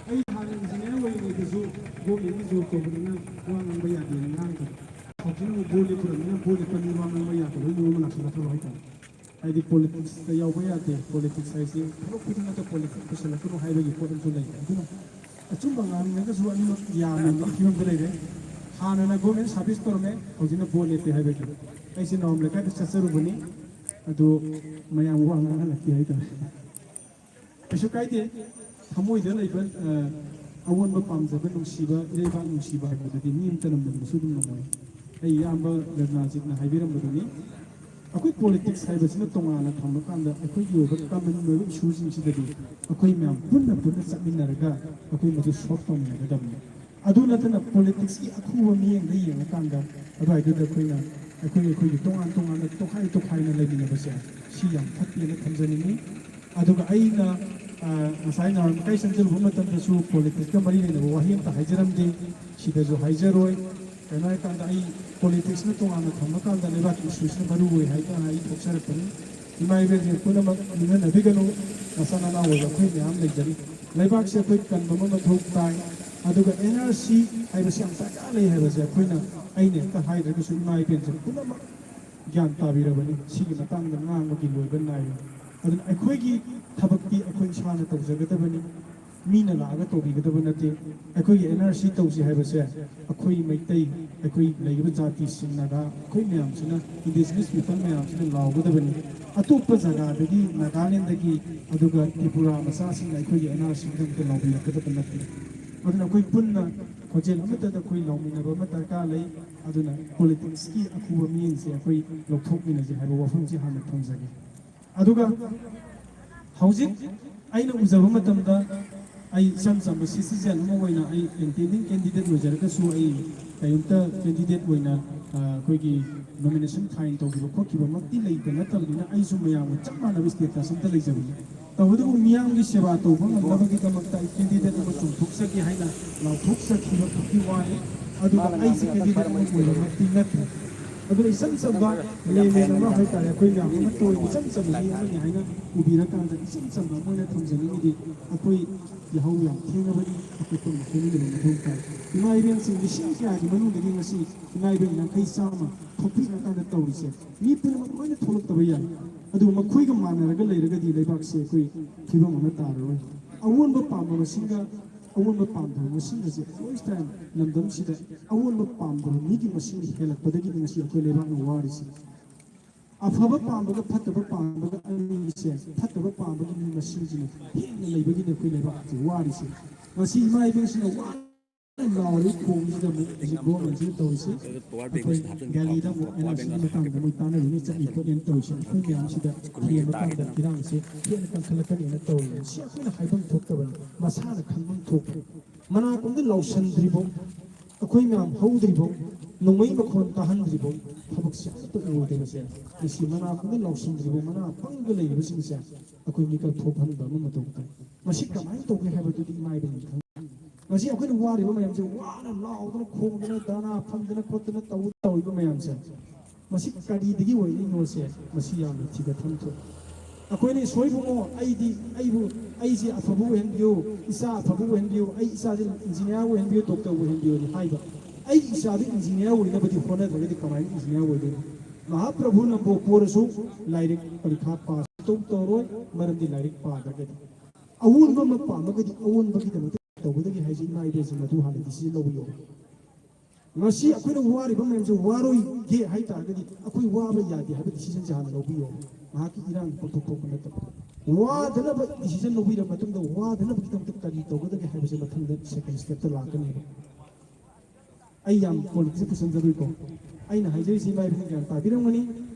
ꯑꯩ ꯍꯥꯟꯅ ꯏꯟꯖꯤꯅꯤꯌꯥꯔ ꯑꯣꯏꯔꯤꯉꯩꯗꯁꯨ ꯒꯣꯔꯃꯦꯟꯒꯤ ꯖꯣꯕ ꯇꯧꯕꯅꯤꯅ ꯋꯥ ꯉꯥꯡꯕ ꯌꯥꯗꯦꯅ ꯉꯥꯡꯈ꯭ꯔꯦ꯫ ꯍꯧꯖꯤꯛꯅ ꯑꯃꯨꯛ ꯕꯣꯜ ꯂꯦꯞꯄꯨꯔꯕꯅꯤꯅ ꯕꯣꯜ ꯂꯦꯞꯄ ꯃꯤ ꯋꯥ ꯉꯥꯡꯕ ꯌꯥꯗꯕꯒꯤ ꯃꯑꯣꯡ ꯑꯃ ꯂꯥꯛꯁꯤꯜꯂꯛꯇ꯭ꯔꯕ ꯍꯥꯏꯇꯥꯔꯦ꯫ ꯍꯥꯏꯗꯤ ꯄꯣꯂꯤꯇꯤꯛꯁꯇ ꯌꯥꯎꯕ ꯌꯥꯗꯦ, ꯄꯣꯂꯤꯇꯤꯛꯁ ꯍꯥꯏꯁꯤ ꯊꯕꯛ ꯈꯨꯗꯤꯡꯃꯛꯇ ꯄꯣꯂꯤꯇꯤꯛꯁ ꯄꯨꯁꯜꯂꯛꯀꯅꯨ ꯍꯥꯏꯕꯒꯤ ꯄꯣꯠ ꯑꯃꯁꯨ ꯂꯩ꯫ ꯑꯗꯨꯅ ꯑꯆꯨꯝꯕ ꯉꯥꯡꯅꯤꯡꯉꯒꯁꯨ ꯑꯅꯤꯃꯛ ꯌꯥꯅꯕꯒꯤ ꯐꯤꯕꯝꯗ ꯂꯩꯔꯦ꯫ ꯍꯥꯟꯅꯅ ꯒꯣꯔꯃꯦꯟ ꯁꯥꯔꯚꯤꯁ ꯇꯧꯔꯝꯃꯦ, ꯍꯧꯖꯤꯛꯅ ꯕꯣꯜ ꯂꯦꯞꯄꯦ ꯍꯥꯏꯕꯒꯤ꯫ ꯑꯩꯁꯦ ꯅꯋꯥꯝ ꯂꯩꯀꯥꯏꯗ ꯆꯠꯆꯔꯨꯕꯅꯤ, ꯑꯗꯨ ꯃꯌꯥꯝ ꯋꯥ ꯉꯥꯡꯍꯜꯂꯛꯇꯦ ꯍꯥꯏꯇꯥꯔꯦ꯫ ꯀꯩꯁꯨ ꯀꯥꯏꯗꯦ꯫ ꯊꯃꯣꯏꯗ ꯂꯩꯕ, ꯑ, ꯑꯑꯣꯟꯕ ꯄꯥꯝꯖꯕ, ꯅꯨꯡꯁꯤꯕ, ꯏꯔꯩꯕꯥꯛ ꯅꯨꯡꯁꯤꯕ ꯍꯥꯏꯕꯗꯨꯗꯤ ꯃꯤ ꯑꯃꯠꯇꯅ ꯃꯨꯟꯕꯁꯨ ꯑꯗꯨꯝ ꯉꯝꯃꯣꯏ꯫ ꯑꯩ ꯏꯌꯥꯝꯕ ꯔꯖꯅꯥꯖꯤꯠꯅ ꯍꯥꯏꯕꯤꯔꯝꯕꯗꯨꯅꯤ꯫ ꯑꯩꯈꯣꯏ ꯄꯣꯂꯤꯇꯤꯛꯁ ꯍꯥꯏꯕꯁꯤꯅ ꯇꯣꯉꯥꯟꯅ ꯊꯝꯕ ꯀꯥꯟꯗ ꯑꯩꯈꯣꯏꯒꯤ ꯑꯣꯏꯕ ꯀꯃꯟ ꯑꯣꯏꯕ ꯏꯁꯨꯁꯤꯡꯁꯤꯗꯗꯤ ꯑꯩꯈꯣꯏ ꯃꯌꯥꯝ ꯄꯨꯟꯅ ꯄꯨꯟꯅ ꯆꯠꯃꯤꯟꯅꯔꯒ ꯑꯩꯈꯣꯏ ꯃꯗꯨ ꯁꯣꯜꯕ ꯇꯧꯃꯤꯟꯅꯒꯗꯕꯅꯤ꯫ ꯑꯗꯨ ꯅꯠꯇꯅ ꯄꯣꯂꯤꯇꯤꯛꯁꯀꯤ ꯑꯈꯨꯕ ꯃꯤꯠꯌꯦꯡꯗ ꯌꯦꯡꯉꯀꯥꯟꯗ ꯑꯗꯨꯋꯥꯏꯗꯨꯗ ꯑꯩꯈꯣꯏꯅ ꯑꯩꯈꯣꯏ ꯑꯩꯈꯣꯏꯒꯤ ꯇꯣꯉꯥꯟ ꯇꯣꯉꯥꯟꯅ ꯇꯣꯈꯥꯏ ꯇꯣꯈꯥꯏꯅ ꯂꯩꯃꯤꯟꯅꯕꯁꯦ ꯁꯤ ꯌꯥꯝ ꯐꯠꯇꯦꯅ ꯊꯝꯖꯅꯤꯡꯉꯤ꯫ ꯑꯗꯨꯒ ꯑꯩꯅ, ꯑ, ꯉꯁꯥꯏ ꯅꯍꯥꯟ ꯃꯈꯩ ꯆꯪꯁꯤꯜꯂꯨꯕ ꯃꯇꯝꯗꯁꯨ ꯄꯣꯂꯤꯇꯤꯛꯁꯀ ꯃꯔꯤ ꯂꯩꯅꯕ ꯋꯥꯍꯩ ꯑꯝꯇ ꯍꯥꯏꯖꯔꯝꯗꯦ, ꯁꯤꯗꯁꯨ ꯍꯥꯏꯖꯔꯣꯏ꯫ ꯀꯩꯅꯣ ꯍꯥꯏꯀꯥꯟꯗ ꯑꯩ ꯄꯣꯂꯤꯇꯤꯛꯁꯅ ꯇꯣꯉꯥꯟꯅ ꯊꯝꯃꯀꯥꯟꯗ ꯂꯩꯕꯥꯛꯀꯤ ꯏꯁꯨꯁꯤꯅ ꯃꯔꯨ ꯑꯣꯏ ꯍꯥꯏꯗꯅ ꯑꯩ ꯊꯣꯛꯆꯔꯛꯄꯅꯤ꯫ ꯏꯃꯥ ꯏꯕꯦꯜꯁꯤꯡ ꯄꯨꯝꯅꯃꯛ ꯅꯤꯡꯍꯟꯅꯕꯤꯒꯅꯨ, ꯅꯆꯥ ꯅꯅꯥꯎ ꯑꯣꯏꯕ ꯑꯩꯈꯣꯏ ꯃꯌꯥꯝ ꯂꯩꯖꯔꯤ꯫ ꯂꯩꯕꯥꯛꯁꯦ ꯑꯩꯈꯣꯏ ꯀꯟꯕ ꯑꯃ ꯃꯊꯧ ꯇꯥꯏ꯫ ꯑꯗꯨꯒ ꯑꯦꯟ ꯑꯥꯔ ꯁꯤ ꯍꯥꯏꯕꯁꯤ ꯌꯥꯝ ꯗꯔꯀꯥꯔ ꯂꯩ ꯍꯥꯏꯕꯁꯦ ꯑꯩꯈꯣꯏꯅ, ꯑꯩꯅ ꯍꯦꯛꯇ ꯍꯥꯏꯗ꯭ꯔꯒꯁꯨ ꯏꯃꯥ ꯏꯕꯦꯜꯁꯤꯡ ꯄꯨꯝꯅꯃꯛ ꯒ꯭ꯌꯥꯟ ꯇꯥꯕꯤꯔꯕꯅꯤ꯫ ꯁꯤꯒꯤ ꯃꯇꯥꯡꯗ ꯉꯥꯡꯕꯒꯤ ꯂꯣꯏꯕ ꯅꯥꯏꯔꯣꯏ꯫ ꯑꯗꯨꯅ ꯑꯩꯈꯣꯏꯒꯤ ꯊꯕꯛꯇꯤ ꯑꯩꯈꯣꯏ ꯏꯁꯥꯅ ꯇꯧꯖꯒꯗꯕꯅꯤ꯫ ꯃꯤꯅ ꯂꯥꯛꯑꯒ ꯇꯧꯕꯤꯒꯗꯕ ꯅꯠꯇꯦ꯫ ꯑꯩꯈꯣꯏꯒꯤ ꯑꯦꯟ ꯑꯥꯔ ꯁꯤ ꯇꯧꯁꯤ ꯍꯥꯏꯕꯁꯦ ꯑꯩꯈꯣꯏ ꯃꯩꯇꯩ, ꯑꯩꯈꯣꯏ ꯂꯩꯔꯤꯕ ꯖꯥꯇꯤꯁꯤꯡ, ꯅꯥꯒꯥ, ꯑꯩꯈꯣꯏ ꯃꯌꯥꯝꯁꯤꯅ, indigenous people ꯃꯌꯥꯝꯁꯤꯅ ꯂꯥꯎꯒꯗꯕꯅꯤ꯫ ꯑꯇꯣꯞꯄ ꯖꯒꯥꯗꯒꯤ, ꯅꯥꯒꯥꯂꯦꯟꯗꯒꯤ, ꯑꯗꯨꯒ ꯇ꯭ꯔꯤꯄꯨꯔꯥ ꯃꯆꯥꯁꯤꯡꯅ ꯑꯩꯈꯣꯏꯒꯤ ꯑꯦꯟ ꯑꯥꯔ ꯁꯤꯒꯤꯗꯃꯛꯇ ꯂꯥꯎꯕꯤꯔꯛꯀꯗꯕ ꯅꯠꯇꯦ꯫ ꯑꯗꯨꯅ ꯑꯩꯈꯣꯏ ꯄꯨꯟꯅ ꯈꯣꯟꯖꯦꯜ ꯑꯃꯠꯇꯗ ꯑꯩꯈꯣꯏ ꯂꯥꯎꯃꯤꯟꯅꯕ ꯑꯃ ꯗꯔꯀꯥꯔ ꯂꯩ꯫ ꯑꯗꯨꯅ ꯄꯣꯂꯤꯇꯤꯛꯁꯀꯤ ꯑꯀꯨꯕ ꯃꯤꯠꯌꯦꯡꯁꯦ ꯑꯩꯈꯣꯏ ꯂꯧꯊꯣꯛꯃꯤꯟꯅꯁꯤ ꯍꯥꯏꯕ ꯋꯥꯐꯝꯁꯤ ꯍꯥꯟꯅ ꯊꯝꯖꯒꯦ꯫ ꯑꯗꯨꯒ ꯍꯧꯖꯤꯛ ꯑꯩꯅ ꯎꯖꯕ ꯃꯇꯝꯗ, ꯑꯩ ꯏꯆꯝ ꯆꯝꯕ ꯁꯤꯇꯤꯖꯦꯟ ꯑꯃ ꯑꯣꯏꯅ, ꯑꯩ ꯀꯦꯟꯗꯤꯗꯦꯠ ꯑꯣꯏꯖꯔꯒꯁꯨ, ꯑꯩ ꯀꯔꯤꯝꯇ ꯀꯦꯟꯗꯤꯗꯦꯠ ꯑꯣꯏꯅ, ꯑ, ꯑꯩꯈꯣꯏꯒꯤ ꯅꯣꯃꯤꯅꯦꯁꯟ ꯐꯥꯏꯜ ꯇꯧꯈꯤꯕ ꯈꯣꯠꯈꯤꯕꯃꯛꯇꯤ ꯂꯩꯕ ꯅꯠꯇꯕꯅꯤꯅ, ꯑꯩꯁꯨ ꯃꯌꯥꯝꯒ ꯆꯞ ꯃꯥꯟꯅꯕ ꯁ꯭ꯇꯦꯇꯁ ꯑꯝꯇ ꯂꯩꯖꯕꯅꯤ꯫ ꯇꯧꯕꯇꯕꯨ ꯃꯤꯌꯥꯝꯒꯤ ꯁꯦꯕꯥ ꯇꯧꯕ ꯉꯝꯅꯕꯒꯤꯗꯃꯛꯇ ꯑꯩ ꯀꯦꯟꯗꯤꯗꯦꯠ ꯑꯃ ꯆꯣꯡꯊꯣꯛꯆꯒꯦ ꯍꯥꯏꯅ ꯂꯥꯎꯊꯣꯛꯆꯈꯤꯕ ꯈꯛꯀꯤ ꯋꯥꯅꯤ꯫ ꯑꯗꯨꯒ ꯑꯩꯁꯦ ꯀꯦꯟꯗꯤꯗꯦꯠ ꯑꯃ ꯑꯣꯏꯕꯃꯛꯇꯤ ꯅꯠꯇꯦ꯫ ꯑꯗꯨꯅ ꯏꯆꯝ ꯆꯝꯕ ꯂꯦꯃꯦꯟ ꯑꯃ ꯍꯥꯏꯇꯥꯔꯦ, ꯑꯩꯈꯣꯏ ꯃꯌꯥꯝ ꯑꯃꯠꯇ ꯑꯣꯏꯅ ꯏꯆꯝ ꯆꯝꯕ ꯃꯤ ꯑꯃꯅꯤ ꯍꯥꯏꯅ ꯎꯕꯤꯔꯀꯥꯟꯗ, ꯏꯆꯝ ꯆꯝꯕ ꯑꯃ ꯑꯣꯏꯅ ꯊꯝꯖꯅꯤꯡꯉꯤꯗꯤ, ꯑꯩꯈꯣꯏ ꯌꯥꯍꯧ ꯌꯥꯝ ꯊꯦꯡꯉꯕꯅꯤ, ꯑꯩꯈꯣꯏ ꯄꯨꯟꯅ ꯍꯣꯠꯃꯤꯟꯅꯕ ꯃꯊꯧ ꯇꯥꯏ꯫ ꯏꯃꯥ ꯏꯕꯦꯟꯁꯤꯡ ꯂꯤꯁꯤꯡ ꯀꯌꯥꯒꯤ ꯃꯅꯨꯡꯗꯒꯤ ꯉꯁꯤ ꯏꯃꯥ ꯏꯕꯦꯟ ꯌꯥꯡꯈꯩ ꯆꯥꯝꯃ ꯊꯣꯛꯄꯤꯔꯀꯥꯟꯗ ꯇꯧꯔꯤꯁꯦ, ꯃꯤ ꯄꯨꯝꯅꯃꯛ ꯂꯣꯏꯅ ꯊꯣꯛꯂꯛꯇꯕ ꯌꯥꯏ, ꯑꯗꯨꯕꯨ ꯃꯈꯣꯏꯒ ꯃꯥꯟꯅꯔꯒ ꯂꯩꯔꯒꯗꯤ ꯂꯩꯕꯥꯛꯁꯦ ꯑꯩꯈꯣꯏ ꯐꯤꯕꯝ ꯑꯃ ꯇꯥꯔꯔꯣꯏ꯫ ꯑꯑꯣꯟꯕ ꯄꯥꯝꯕ ꯃꯁꯤꯡꯒ ꯑꯑꯣꯟꯕ ꯄꯥꯝꯗꯕ ꯃꯁꯤꯡ ꯑꯁꯦ ꯂꯣꯏ ꯇꯥꯏ꯫ ꯂꯝꯗꯝꯁꯤꯗ ꯑꯑꯣꯟꯕ ꯄꯥꯝꯗꯕ ꯃꯤꯒꯤ ꯃꯁꯤꯡ ꯍꯦꯜꯂꯛꯄꯗꯒꯤꯅꯤ ꯉꯁꯤ ꯑꯩꯈꯣꯏ ꯂꯩꯕꯥꯛꯅ ꯋꯥꯔꯤꯁꯤ꯫ ꯑꯐꯕ ꯄꯥꯝꯕꯒ ꯐꯠꯇꯕ ꯄꯥꯝꯕꯒ ꯑꯅꯤꯁꯦ, ꯐꯠꯇꯕ ꯄꯥꯝꯕꯒꯤ ꯃꯤ ꯃꯁꯤꯡꯁꯤꯅ ꯍꯦꯟꯅ ꯂꯩꯕꯒꯤꯅꯤ ꯑꯩꯈꯣꯏ ꯂꯩꯕꯥꯛꯁꯦ ꯋꯥꯔꯤꯁꯦ꯫ ꯉꯁꯤ ꯏꯃꯥ ꯏꯕꯦꯟꯁꯤꯡꯅ ꯋꯥꯅ ꯂꯥꯎꯔꯤ ꯈꯣꯡꯁꯤꯗ ꯑꯃꯨꯛ ꯍꯧꯖꯤꯛ ꯒꯣꯔꯃꯦꯟꯁꯤꯅ ꯇꯧꯔꯤꯁꯦ, ꯑꯩꯈꯣꯏ ꯗꯦꯜꯂꯤꯗ ꯑꯃꯨꯛ ꯑꯦꯟ ꯑꯥꯔ ꯁꯤꯒꯤ ꯃꯇꯥꯡꯗ ꯃꯣꯏ ꯇꯥꯟꯅꯔꯤꯅꯤ, ꯆꯠꯂꯤ ꯈꯣꯠꯂꯤꯅ ꯇꯧꯔꯤꯁꯦ꯫ ꯑꯩꯈꯣꯏ ꯃꯌꯥꯝꯁꯤꯗ ꯊꯦꯡꯕ ꯀꯥꯟꯗ ꯏꯔꯥꯡꯁꯦ ꯍꯦꯟꯅ ꯀꯟꯈꯠꯂꯛꯀꯅꯤꯅ ꯇꯧꯔꯤꯅꯤ꯫ ꯁꯤ ꯑꯩꯈꯣꯏꯅ ꯍꯥꯏꯐꯝ ꯊꯣꯛꯇꯕꯅꯤ, ꯃꯁꯥꯅ ꯈꯪꯐꯝ ꯊꯣꯛꯄ꯫ ꯃꯅꯥꯀꯣꯡꯗ ꯂꯥꯎꯁꯟꯗ꯭ꯔꯤꯐꯥꯎ, ꯑꯩꯈꯣꯏ ꯃꯌꯥꯝ ꯍꯧꯗ꯭ꯔꯤꯐꯥꯎ, ꯅꯣꯡꯃꯩ ꯃꯈꯣꯟ ꯇꯥꯍꯟꯗ꯭ꯔꯤꯐꯥꯎ ꯊꯕꯛꯁꯦ ꯑꯃꯠꯇ ꯑꯣꯏꯔꯣꯏꯗꯕꯁꯦ꯫ ꯉꯁꯤ ꯃꯅꯥꯀꯣꯡꯗ ꯂꯥꯎꯁꯟꯗ꯭ꯔꯤꯐꯥꯎ, ꯃꯅꯥ ꯄꯪꯉꯒ ꯂꯩꯔꯤꯕꯁꯤꯡꯁꯦ ꯑꯩꯈꯣꯏ ꯃꯤꯀꯞ ꯊꯣꯛꯍꯟꯕ ꯑꯃ ꯃꯊꯧ ꯇꯥꯏ꯫ ꯃꯁꯤ ꯀꯃꯥꯏꯅ ꯇꯧꯒꯦ ꯍꯥꯏꯕꯗꯨꯗꯤ ꯏꯃꯥ ꯏꯕꯦꯟꯅ ꯈꯪꯏ꯫ ꯉꯁꯤ ꯑꯩꯈꯣꯏꯅ ꯋꯥꯔꯤꯕ ꯃꯌꯥꯝꯁꯦ, ꯋꯥꯅ ꯂꯥꯎꯗꯅ ꯈꯣꯡꯗꯅ ꯙꯔꯅꯥ ꯐꯝꯗꯅ ꯈꯣꯠꯇꯅ ꯇꯧ-, ꯇꯧꯔꯤꯕ ꯃꯌꯥꯝꯁꯦ, ꯃꯁꯤ ꯀꯔꯤꯗꯒꯤ ꯑꯣꯏꯔꯛꯏꯅꯣꯁꯦ, ꯃꯁꯤ ꯌꯥꯝꯅ ꯊꯤꯒꯠꯐꯝ ꯊꯣꯛꯏ꯫ ꯑꯩꯈꯣꯏꯅ ꯏꯁꯣꯔ ꯏꯕꯨꯡꯉꯣ, ꯑꯩꯗꯤ, ꯑꯩꯕꯨ, ꯑꯩꯁꯦ ꯑꯐꯕ ꯑꯣꯏꯍꯟꯕꯤꯌꯨ, ꯏꯆꯥ ꯑꯐꯕ ꯑꯣꯏꯍꯟꯕꯤꯌꯨ, ꯑꯩ ꯏꯆꯥꯁꯦ ꯏꯟꯖꯤꯅꯤꯌꯥꯔ ꯑꯣꯏꯍꯟꯕꯤꯌꯨ, ꯗꯣꯛꯇꯔ ꯑꯣꯏꯍꯟꯕꯤꯌꯨ ꯍꯥꯏꯕ, ꯑꯩꯒꯤ ꯏꯆꯥꯗꯨ ꯏꯟꯖꯤꯅꯤꯌꯥꯔ ꯑꯣꯏꯅꯕꯗꯤ ꯍꯣꯠꯅꯗ꯭ꯔꯒꯗꯤ ꯀꯃꯥꯏꯅ ꯏꯟꯖꯤꯅꯤꯌꯥꯔ ꯑꯣꯏꯗꯣꯏꯅꯣ? ꯃꯍꯥꯄ꯭ꯔꯚꯨ ꯅꯝꯕꯣ ꯄꯣꯔꯁꯨ ꯂꯥꯏꯔꯤꯛ ꯄꯔꯤꯈꯥ ꯄꯥꯁ ꯇꯧ ꯇꯧꯔꯣꯏ, ꯃꯔꯝꯗꯤ ꯂꯥꯏꯔꯤꯛ ꯄꯥꯗ꯭ꯔꯒꯗꯤ꯫ ꯑꯑꯣꯟꯕ ꯑꯃ ꯄꯥꯝꯃꯒꯗꯤ ꯑꯑꯣꯟꯕꯒꯤꯗꯃꯛꯇ ꯇꯧꯒꯗꯒꯦ ꯍꯥꯏꯁꯦ ꯏꯃꯥ ꯏꯕꯦꯜꯁꯤꯡ ꯑꯗꯨ ꯍꯥꯟꯅ decision ꯂꯧꯕꯤꯌꯣ꯫ ꯉꯁꯤ ꯑꯩꯈꯣꯏꯅ ꯋꯥꯔꯤꯕ ꯃꯌꯥꯝꯁꯦ ꯋꯥꯔꯣꯏꯒꯦ ꯍꯥꯏ ꯇꯥꯔꯒꯗꯤ ꯑꯩꯈꯣꯏ ꯋꯥꯕ ꯌꯥꯗꯦ ꯍꯥꯏꯕ decisionꯁꯦ ꯍꯥꯟꯅ ꯂꯧꯕꯤꯌꯣ꯫ ꯉꯥꯏꯍꯥꯛꯀꯤ ꯏꯔꯥꯡꯒꯤ ꯄꯣꯠꯊꯣꯛ ꯊꯣꯛꯄ ꯅꯠꯇꯕ꯫ ꯋꯥꯗꯅꯕ decision ꯂꯧꯕꯤꯔ ꯃꯇꯨꯡꯗ ꯋꯥꯗꯅꯕꯒꯤꯗꯃꯛꯇ ꯀꯔꯤ ꯇꯧꯒꯗꯒꯦ ꯍꯥꯏꯕꯁꯦ ꯃꯊꯪꯗ second stepꯇ ꯂꯥꯛꯀꯅꯦꯕ꯫ ꯑꯩ ꯌꯥꯝ politicsꯁꯦ ꯄꯨꯁꯟꯖꯔꯣꯏꯀꯣ꯫ ꯑꯩꯅ ꯍꯥꯏꯖꯔꯤꯁꯤ ꯏꯃꯥ ꯏꯕꯦꯟ ꯒ꯭ꯌꯥꯟ ꯇꯥꯕꯤꯔꯝꯒꯅꯤ꯫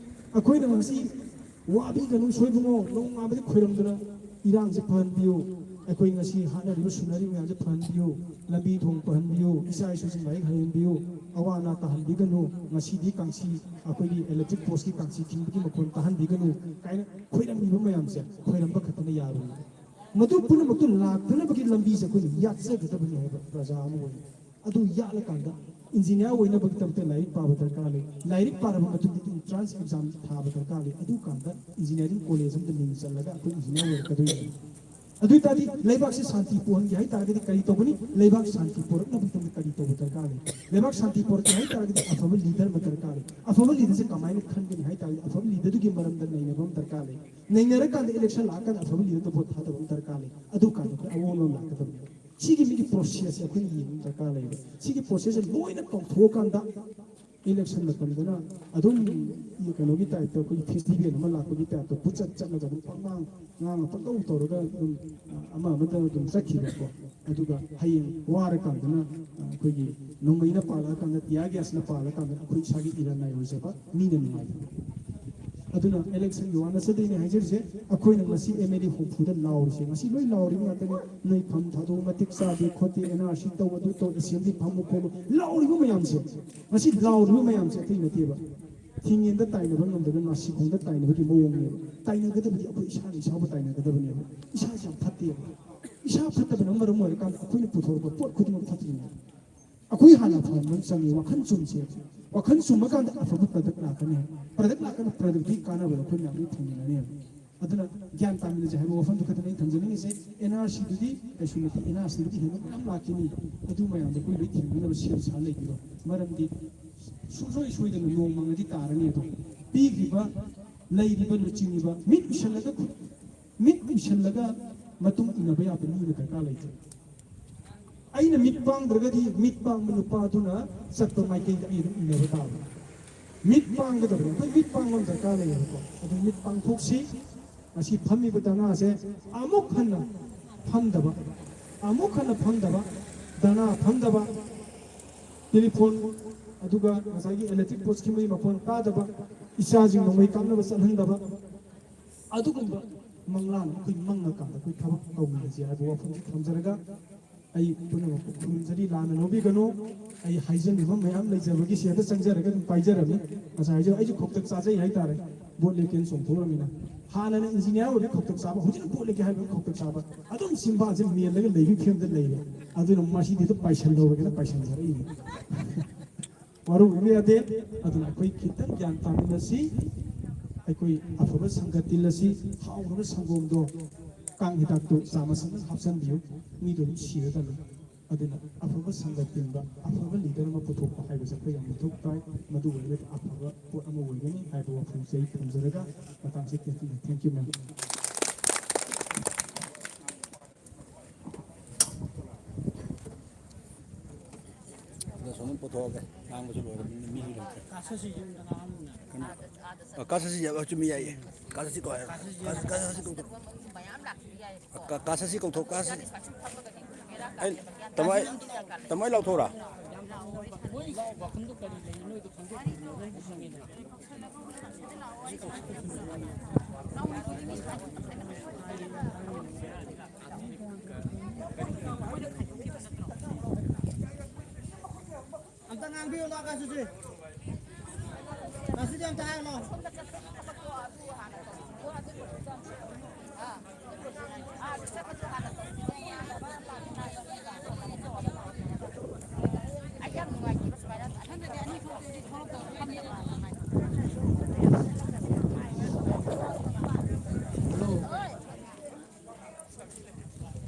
ꯑꯩꯈꯣꯏꯅ ꯉꯁꯤ ꯋꯥꯕꯤꯒꯅꯨ ꯁꯣꯏꯕꯨꯡꯉꯣ, ꯅꯣꯡꯉꯥꯟꯕꯗꯤ ꯈꯣꯏꯔꯝꯗꯨꯅ ꯏꯔꯥꯡꯁꯦ ꯐꯍꯟꯕꯤꯌꯨ, ꯑꯩꯈꯣꯏ ꯉꯁꯤ ꯍꯥꯠꯅꯔꯤꯕ ꯁꯨꯅꯔꯤꯕ ꯃꯌꯥꯝꯁꯦ ꯐꯍꯟꯕꯤꯌꯨ, ꯂꯝꯕꯤ ꯊꯣꯡ ꯐꯍꯟꯕꯤꯌꯨ, ꯏꯆꯥ ꯏꯁꯨꯁꯤꯡ ꯂꯥꯏꯔꯤꯛ ꯍꯩꯍꯟꯕꯤꯌꯨ, ꯑꯋꯥ ꯑꯅꯥ ꯇꯥꯍꯟꯕꯤꯒꯅꯨ, ꯉꯁꯤꯗꯤ ꯀꯥꯡꯁꯤ ꯑꯩꯈꯣꯏꯒꯤ electric postꯀꯤ ꯀꯥꯡꯁꯤ ꯈꯤꯡꯕꯒꯤ ꯃꯈꯣꯟ ꯇꯥꯍꯟꯕꯤꯒꯅꯨ ꯀꯥꯏꯅ ꯈꯣꯏꯔꯝꯃꯤꯕ ꯃꯌꯥꯝꯁꯦ ꯈꯣꯏꯔꯝꯕ ꯈꯛꯇꯅ ꯌꯥꯔꯣꯏ꯫ ꯃꯗꯨ ꯄꯨꯝꯅꯃꯛꯇꯨ ꯂꯥꯛꯇꯅꯕꯒꯤ ꯂꯝꯕꯤꯁꯦ ꯑꯩꯈꯣꯏꯅ ꯌꯥꯠꯆꯒꯗꯕꯅꯤ ꯍꯥꯏꯕ ꯄ꯭ꯔꯖꯥ ꯑꯃ ꯑꯣꯏꯅ꯫ ꯑꯗꯨ ꯌꯥꯠꯂꯀꯥꯟꯗ engineer ꯑꯣꯏꯅꯕꯒꯤꯗꯃꯛꯇ ꯂꯥꯏꯔꯤꯛ ꯄꯥꯕ ꯗꯔꯀꯥꯔ ꯂꯩ꯫ ꯂꯥꯏꯔꯤꯛ ꯄꯥꯔꯕ ꯃꯇꯨꯡꯗ entrance exam ꯊꯥꯕ ꯗꯔꯀꯥꯔ ꯂꯩ꯫ ꯑꯗꯨ ꯀꯥꯟꯗ engineering college ꯑꯃꯗ ꯃꯤꯡ ꯆꯜꯂꯒ ꯑꯩꯈꯣꯏ engineer ꯑꯣꯏꯔꯛꯀꯗꯣꯏꯅꯤ꯫ ꯑꯗꯨ ꯑꯣꯏ ꯇꯥꯔꯗꯤ ꯂꯩꯕꯥꯛꯁꯦ ꯁꯥꯟꯇꯤ ꯄꯨꯍꯟꯒꯦ ꯍꯥꯏ ꯇꯥꯔꯒꯗꯤ ꯀꯔꯤ ꯇꯧꯒꯅꯤ? ꯂꯩꯕꯥꯛ ꯁꯥꯟꯇꯤ ꯄꯨꯔꯛꯅꯕꯒꯤꯗꯃꯛꯇ ꯀꯔꯤ ꯇꯧꯕ ꯗꯔꯀꯥꯔ ꯂꯩ? ꯂꯩꯕꯥꯛ ꯁꯥꯟꯇꯤ ꯄꯨꯔꯛꯀꯦ ꯍꯥꯏ ꯇꯥꯔꯒꯗꯤ ꯑꯐꯕ leader ꯑꯃ ꯗꯔꯀꯥꯔ ꯂꯩ꯫ ꯑꯐꯕ leaderꯁꯦ ꯀꯃꯥꯏꯅ ꯈꯟꯒꯅꯤ ꯍꯥꯏ ꯇꯥꯔꯒꯗꯤ ꯑꯐꯕ leaderꯗꯨꯒꯤ ꯃꯔꯝꯗ ꯅꯩꯅꯕ ꯑꯃ ꯗꯔꯀꯥꯔ ꯂꯩ꯫ ꯅꯩꯅꯔꯀꯥꯟꯗ election ꯂꯥꯛꯑꯀꯥꯟꯗ ꯑꯐꯕ leaderꯗ vote ꯊꯥꯗꯕ ꯑꯃ ꯗꯔꯀꯥꯔ ꯂꯩ꯫ ꯑꯗꯨ ꯀꯥꯟꯗ ꯑꯩꯈꯣꯏ ꯑꯑꯣꯟꯕ ꯑꯃ ꯂꯥꯛꯀꯗꯕꯅꯤ꯫ ꯁꯤꯒꯤ ꯃꯤꯒꯤ processꯁꯦ ꯑꯩꯈꯣꯏꯅ ꯌꯦꯡꯕ ꯗꯔꯀꯥꯔ ꯂꯩꯕ꯫ ꯁꯤꯒꯤ processꯁꯦ ꯂꯣꯏꯅ ꯀꯥꯎꯊꯣꯛꯑꯀꯥꯟꯗ election ꯃꯇꯝꯗꯅ ꯑꯗꯨꯝ ꯀꯩꯅꯣꯒꯤ typeꯇ, ꯑꯩꯈꯣꯏꯒꯤ festival ꯑꯃ ꯂꯥꯛꯄꯒꯤ typeꯇ ꯄꯨꯆꯠ ꯆꯠꯂꯒ ꯑꯗꯨꯝ ꯄꯪꯉꯥꯡ ꯉꯥꯡꯉ ꯄꯪꯇꯧ ꯇꯧꯔꯒ ꯑꯗꯨꯝ ꯑꯃ ꯑꯃꯗ ꯑꯗꯨꯝ ꯆꯠꯈꯤꯕꯀꯣ꯫ ꯑꯗꯨꯒ ꯍꯌꯦꯡ ꯋꯥꯔꯀꯥꯟꯗꯅ ꯑꯩꯈꯣꯏꯒꯤ ꯅꯣꯡꯃꯩꯅ ꯄꯥꯜꯂꯛꯑꯀꯥꯟꯗ, tear gasꯅ ꯄꯥꯜꯂꯀꯥꯟꯗ ꯑꯩꯈꯣꯏ ꯏꯁꯥꯒꯤ ꯏꯔꯟ ꯅꯥꯏ ꯑꯣꯏꯖꯕ ꯃꯤꯅ ꯅꯨꯡꯉꯥꯏꯕ꯫ ꯑꯗꯨꯅ electionꯒꯤ ꯋꯥ ꯅꯠꯆꯗꯦ ꯑꯩꯅ ꯍꯥꯏꯖꯔꯤꯁꯦ꯫ ꯑꯩꯈꯣꯏꯅ ꯉꯁꯤ MLA ꯍꯨꯝꯐꯨꯗ ꯂꯥꯎꯔꯤꯁꯦ, ꯉꯁꯤ ꯂꯣꯏ ꯂꯥꯎꯔꯤꯕ ꯉꯥꯛꯇꯅꯤ꯫ ꯅꯣꯏ ꯐꯝ ꯊꯥꯗꯣꯛꯎ, ꯃꯇꯤꯛ ꯆꯥꯗꯦ ꯈꯣꯠꯇꯦ, NRC ꯇꯧ, ꯑꯗꯨ ꯇꯧ, assembly ꯐꯝꯃꯨ ꯈꯣꯠꯂꯨ, ꯂꯥꯎꯔꯤꯕ ꯃꯌꯥꯝꯁꯦ, ꯉꯁꯤ ꯂꯥꯎꯔꯤꯕ ꯃꯌꯥꯝꯁꯦ ꯑꯇꯩ ꯅꯠꯇꯦꯕ꯫ ꯊꯤꯡꯉꯦꯟꯗ ꯇꯥꯏꯅꯕ ꯉꯝꯗꯅ ꯅꯥꯁꯤꯈꯣꯡꯗ ꯇꯥꯏꯅꯕꯒꯤ ꯃꯑꯣꯡꯅꯦꯕ꯫ ꯇꯥꯏꯅꯒꯗꯕꯗꯤ ꯑꯩꯈꯣꯏ ꯏꯁꯥꯅ ꯏꯁꯥꯕꯨ ꯇꯥꯏꯅꯒꯗꯕꯅꯦꯕ꯫ ꯏꯁꯥꯁꯦ ꯌꯥꯝ ꯐꯠꯇꯦꯕ꯫ ꯏꯁꯥ ꯐꯠꯇꯕꯅ ꯃꯔꯝ ꯑꯣꯏꯔꯀꯥꯟꯗ ꯑꯩꯈꯣꯏꯅ ꯄꯨꯊꯣꯔꯛꯄ ꯄꯣꯠ ꯈꯨꯗꯤꯡꯃꯛ ꯐꯠꯇ꯭ꯔꯤꯅꯦ꯫ ꯑꯩꯈꯣꯏ ꯍꯥꯟꯅ ꯑꯐꯕ ꯑꯃ ꯆꯪꯉꯤ, ꯋꯥꯈꯜ ꯆꯨꯝꯁꯦ꯫ ꯋꯥꯈꯜ ꯆꯨꯝꯃꯀꯥꯟꯗ ꯑꯐꯕ product ꯂꯥꯛꯀꯅꯤ꯫ Product ꯂꯥꯛꯀꯅꯤ, productꯀꯤ ꯀꯥꯟꯅꯕꯗꯣ ꯑꯩꯈꯣꯏ ꯃꯌꯥꯝ ꯂꯣꯏ ꯐꯪꯃꯤꯟꯅꯅꯦꯕ꯫ ꯑꯗꯨꯅ ꯒ꯭ꯌꯥꯟ ꯇꯥꯃꯤꯟꯅꯁꯦ ꯍꯥꯏꯕ ꯋꯥꯐꯝꯗꯨ ꯈꯛꯇꯅꯤ ꯑꯩꯅ ꯊꯝꯖꯅꯤꯡꯉꯤꯁꯦ꯫ NRCꯗꯨꯗꯤ ꯀꯩꯁꯨ ꯅꯠꯇꯦ, NRCꯗꯒꯤꯗꯤ ꯍꯦꯟꯅ ꯃꯌꯥꯝ ꯂꯥꯛꯈꯤꯅꯤ꯫ ꯑꯗꯨ ꯃꯌꯥꯝꯗꯣ ꯑꯩꯈꯣꯏ ꯂꯣꯏ ꯊꯦꯡꯅꯅꯕ ꯁꯦꯝ ꯁꯥ ꯂꯩꯕꯤꯔꯣ꯫ ꯃꯔꯝꯗꯤ ꯁꯨꯡꯁꯣꯏ ꯁꯣꯏꯗꯅ ꯅꯣꯡꯃꯪꯉꯗꯤ ꯇꯥꯔꯅꯤ ꯑꯗꯣ꯫ ꯄꯤꯈ꯭ꯔꯤꯕ, ꯂꯩꯔꯤꯕ ꯂꯨꯆꯤꯡꯉꯤꯕ, ꯃꯤꯠ ꯎꯏꯁꯜꯂꯒ ꯈꯨ-, ꯃꯤꯠ ꯎꯏꯁꯜꯂꯒ ꯃꯇꯨꯡ ꯏꯟꯅꯕ ꯌꯥꯕ ꯃꯤ ꯑꯃ ꯗꯔꯀꯥꯔ ꯂꯩꯇꯦ꯫ ꯑꯩꯅ ꯃꯤꯠ ꯄꯥꯡꯗ꯭ꯔꯒꯗꯤ ꯃꯤꯠ ꯄꯥꯡꯕ ꯅꯨꯄꯥꯗꯨꯅ ꯆꯠꯄ ꯃꯥꯏꯀꯩꯗ ꯑꯩ ꯑꯗꯨꯝ ꯏꯟꯅꯕ ꯇꯥꯕꯅꯤ꯫ ꯃꯤꯠ ꯄꯥꯡꯒꯗꯕꯅꯤ꯫ ꯑꯩꯈꯣꯏ ꯃꯤꯠ ꯄꯥꯡꯕ ꯑꯃ ꯗꯔꯀꯥꯔ ꯂꯩꯌꯦꯕꯀꯣ꯫ ꯑꯗꯨ ꯃꯤꯠ ꯄꯥꯡꯊꯣꯛꯁꯤ꯫ ꯉꯁꯤ ꯐꯝꯃꯤꯕ ꯙꯔꯅꯥꯁꯦ ꯑꯃꯨꯛ ꯍꯟꯅ ꯐꯝꯗꯕ, ꯑꯃꯨꯛ ꯍꯟꯅ ꯐꯝꯗꯕ, ꯙꯔꯅꯥ ꯐꯝꯗꯕ, ꯇꯦꯂꯤꯐꯣꯟ, ꯑꯗꯨꯒ ꯉꯁꯥꯏꯒꯤ ꯏꯂꯦꯛꯇ꯭ꯔꯤꯛ ꯄꯣꯁꯀꯤ ꯃꯩ ꯃꯈꯣꯟ ꯇꯥꯗꯕ, ꯏꯆꯥꯁꯤꯡ ꯅꯣꯡꯃꯩ ꯀꯥꯞꯅꯕ ꯆꯠꯍꯟꯗꯕ, ꯑꯗꯨꯒꯨꯝꯕ ꯃꯪꯂꯥꯟ ꯑꯩꯈꯣꯏ ꯃꯪꯉꯀꯥꯟꯗ ꯑꯩꯈꯣꯏ ꯊꯕꯛ ꯇꯧꯃꯤꯟꯅꯁꯤ ꯍꯥꯏꯕ ꯋꯥꯐꯝꯁꯤ ꯊꯝꯖꯔꯒ, ꯑꯩ ꯄꯨꯝꯅꯃꯛꯄꯨ ꯈꯨꯔꯨꯝꯖꯔꯤ, ꯂꯥꯟꯅ ꯂꯧꯕꯤꯒꯅꯨ꯫ ꯑꯩ ꯍꯥꯏꯖꯅꯤꯡꯕ ꯃꯌꯥꯝ ꯂꯩꯖꯕꯒꯤ ꯁꯤꯗ ꯆꯪꯖꯔꯒ ꯑꯗꯨꯝ ꯄꯥꯏꯖꯔꯝꯃꯤ꯫ ꯉꯁꯥꯏꯁꯨ ꯑꯩꯁꯨ ꯈꯧꯇꯛ ꯆꯥꯖꯩ ꯍꯥꯏꯇꯥꯔꯦ, ꯚꯣꯠ ꯂꯦꯞꯀꯦꯅ ꯆꯣꯡꯊꯣꯛꯎꯔꯃꯤꯅ꯫ ꯍꯥꯟꯅꯅ ꯏꯟꯖꯤꯅꯤꯌꯥꯔ ꯑꯣꯏꯔꯦ ꯈꯧꯇꯛ ꯆꯥꯕ, ꯍꯧꯖꯤꯛꯅ ꯚꯣꯠ ꯂꯦꯞꯀꯦ ꯍꯥꯏꯕ ꯈꯧꯇꯛ ꯆꯥꯕ, ꯑꯗꯨꯝ ꯆꯤꯟꯕꯥꯟꯁꯦ ꯃꯦꯜꯂꯒ ꯂꯩꯕꯒꯤ ꯐꯤꯕꯝꯗ ꯂꯩꯔꯦ꯫ ꯑꯗꯨꯅ ꯃꯁꯤꯗꯤ ꯑꯗꯨꯝ ꯄꯥꯏꯁꯜꯍꯧꯔꯒꯦꯅ ꯄꯥꯏꯁꯟꯖꯔꯛꯏꯅꯤ꯫ ꯋꯥꯔꯧꯕꯤꯕ ꯌꯥꯗꯦ꯫ ꯑꯗꯨꯅ ꯑꯩꯈꯣꯏ ꯈꯤꯇꯪ ꯒ꯭ꯌꯥꯟ ꯇꯥꯃꯤꯟꯅꯁꯤ꯫ ꯑꯩꯈꯣꯏ ꯑꯐꯕ ꯁꯪꯒ ꯇꯤꯜꯂꯁꯤ꯫ ꯍꯥꯎꯈ꯭ꯔꯕ ꯁꯪꯒꯣꯝꯗꯣ ꯀꯥꯡ ꯍꯤꯗꯥꯛꯇꯨ ꯆꯥꯃꯁ ꯑꯃ ꯍꯥꯞꯆꯤꯟꯕꯤꯌꯨ꯫ ꯃꯤꯗꯣ ꯑꯗꯨꯝ ꯁꯤꯔꯗꯕꯅꯤ꯫ ꯑꯗꯨꯅ ꯑꯐꯕ ꯁꯪꯒ ꯇꯤꯟꯕ, ꯑꯐꯕ ꯂꯤꯗꯔ ꯑꯃ ꯄꯨꯊꯣꯛꯄ ꯍꯥꯏꯕꯁꯦ ꯑꯩꯈꯣꯏ ꯌꯥꯝ ꯃꯊꯧ ꯇꯥꯏ꯫ ꯃꯗꯨ ꯑꯣꯏꯔꯒꯗꯤ ꯑꯐꯕ ꯄꯣꯠ ꯑꯃ ꯑꯣꯏꯒꯅꯤ ꯍꯥꯏꯕ ꯋꯥꯐꯝꯁꯦ ꯑꯩ ꯊꯝꯖꯔꯒ ꯃꯇꯥꯡꯁꯤ ꯇꯦꯟꯖꯔꯦ꯫ Thank you, ma'am. ꯑꯗꯣ ꯁꯣꯝꯗ ꯄꯨꯊꯣꯛꯑꯒꯦ꯫ ꯉꯥꯡꯕꯁꯨ ꯂꯣꯏꯔꯕꯅꯤꯅ ꯃꯤꯁꯨ ꯂꯩꯇ꯭ꯔꯦ꯫ ꯀꯥꯁꯁꯤ ꯌꯨꯝꯗ ꯉꯥꯡꯉꯝꯕꯅꯦ꯫ ꯀꯩꯅꯣ? ꯑ, ꯀꯥꯁꯁꯤ ꯌꯥꯏ, ꯆꯨꯝꯃꯤ, ꯌꯥꯏꯌꯦ꯫ ꯀꯥꯁꯁꯤ ꯀꯧ ꯍꯥꯏꯔꯣ꯫ ꯀꯥꯁꯁꯤ ꯀꯥꯁ-, ꯀꯥꯁꯁꯤ ꯀꯧ꯫ ꯀꯥ-, ꯀꯥꯁꯁꯤ ꯀꯧꯊꯣꯛ, ꯀꯥꯁꯁꯤ꯫ ꯑꯩ ꯇꯃꯥꯏ, ꯇꯃꯥꯏ ꯂꯥꯎꯊꯣꯛꯎꯔꯥ? ꯃꯣꯏ ꯋꯥꯈꯜꯗꯣ ꯀꯔꯤ ꯂꯩ, ꯅꯣꯏꯗꯣ ꯈꯪꯗꯣꯛꯄꯤꯌꯣ, ꯅꯪ ꯈꯪꯉꯦꯗꯅ꯫ ꯑꯝꯇ ꯉꯥꯡꯕꯤꯌꯨ ꯂꯥꯎ, ꯀꯥꯁꯤꯁꯤ꯫ ꯀꯥꯁꯤꯁꯤ ꯑꯝꯇ ꯍꯥꯏꯌꯨ ꯂꯥꯎ꯫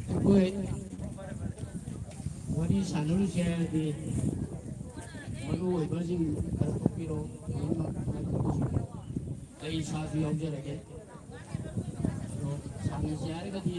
ꯑꯩꯈꯣꯏ ꯋꯥꯔꯤ ꯁꯥꯟꯅꯔꯨꯁꯦ ꯍꯥꯏꯔꯗꯤ ꯃꯔꯨ ꯑꯣꯏꯕꯁꯤꯡ ꯈꯔ ꯊꯣꯛꯄꯤꯔꯣ꯫ ꯂꯣꯏꯅꯃꯛ ꯃꯥꯏ ꯊꯣꯛꯄꯁꯤꯡ꯫ ꯑꯩ ꯏꯁꯥꯁꯨ ꯌꯥꯎꯖꯔꯒꯦ꯫ ꯑꯗꯣ ꯁꯥꯟꯅꯁꯦ ꯍꯥꯏꯔꯒꯗꯤ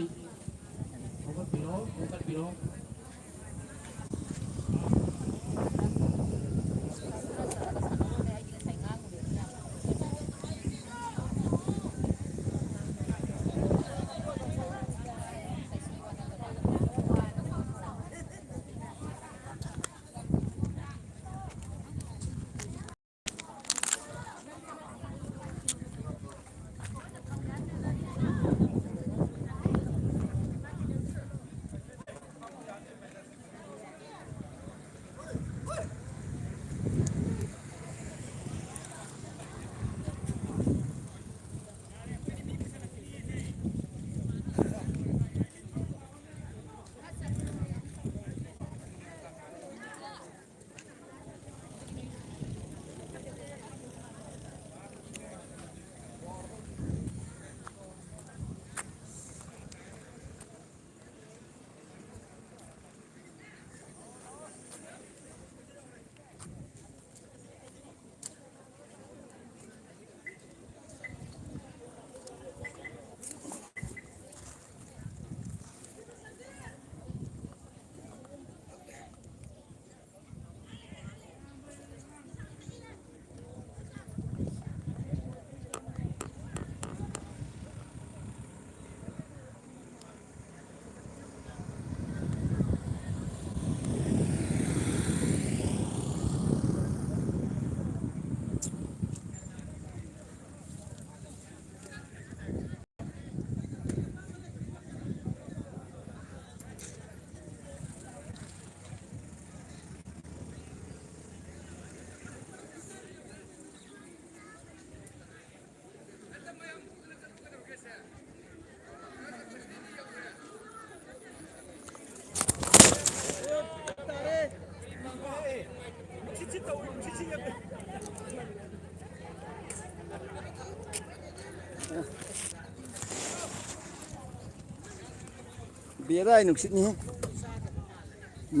ꯕꯦꯔꯥ ꯅꯨꯡꯁꯤꯠꯅꯤꯍꯦ꯫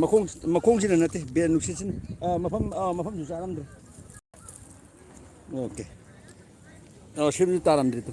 ꯃꯈꯣꯡ, ꯃꯈꯣꯡꯁꯤꯅ ꯅꯠꯇꯦ, ꯕꯦ-, ꯅꯨꯡꯁꯤꯠꯁꯤꯅ꯫ ꯑꯥ, ꯃꯐꯝ, ꯑꯥ, ꯃꯐꯝꯁꯨ ꯆꯥꯔꯝꯗ꯭ꯔꯦ꯫ ꯑꯣꯀꯦ꯫ ꯑꯥ, ꯁꯤꯝꯁꯨ ꯇꯥꯔꯝꯗ꯭ꯔꯦ ꯇꯨ꯫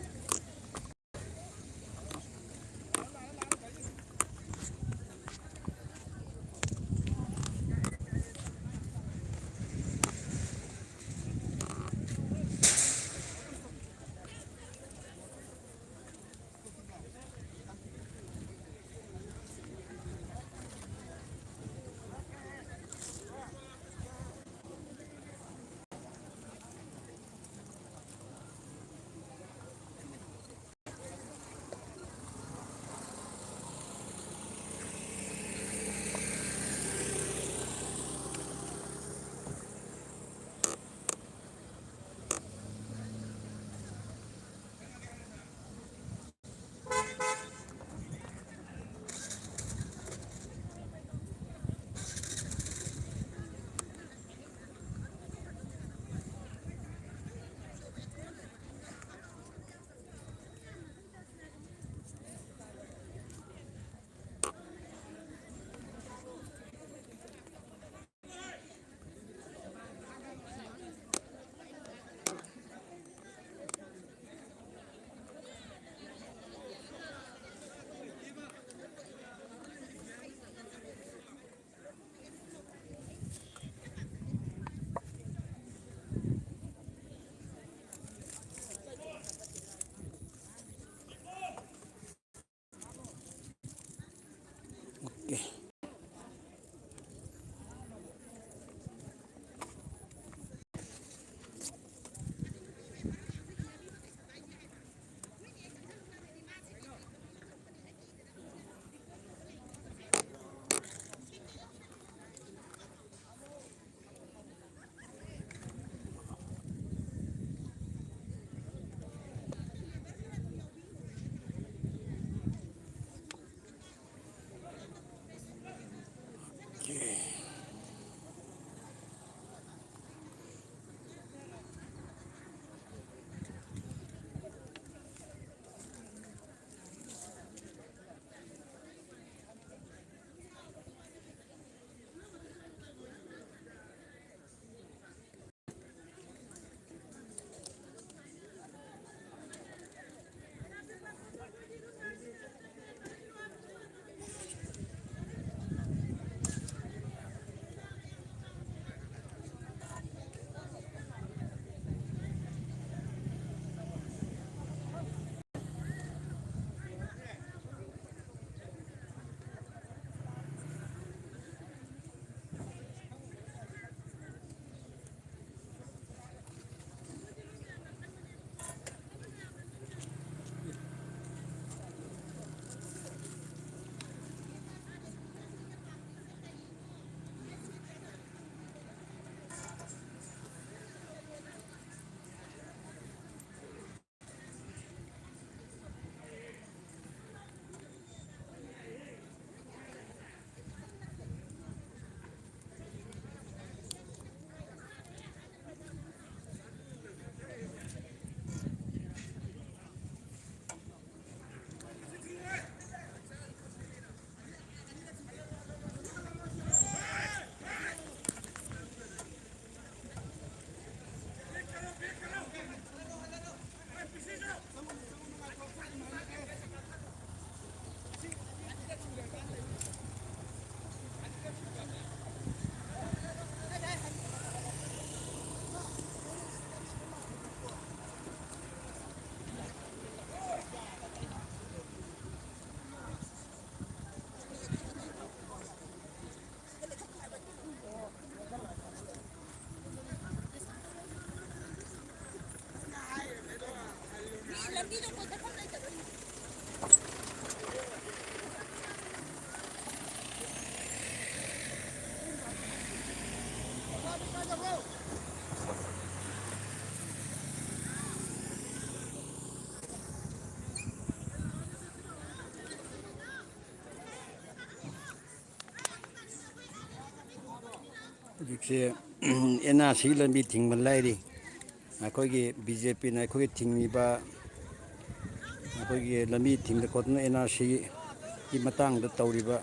ꯍꯧꯖꯤꯛꯁꯦ ꯑꯦꯟ ꯑꯥꯔ ꯁꯤ ꯂꯝꯕꯤ ꯊꯤꯡꯕ ꯂꯩꯔꯤ꯫ ꯑꯩꯈꯣꯏꯒꯤ ꯕꯤ ꯖꯦ ꯄꯤꯅ ꯑꯩꯈꯣꯏꯒꯤ ꯊꯤꯡꯉꯤꯕ, ꯑꯩꯈꯣꯏꯒꯤ ꯂꯝꯕꯤ ꯊꯤꯡꯗ ꯈꯣꯠꯇꯅ ꯑꯦꯟ ꯑꯥꯔ ꯁꯤꯒꯤ ꯃꯇꯥꯡꯗ ꯇꯧꯔꯤꯕ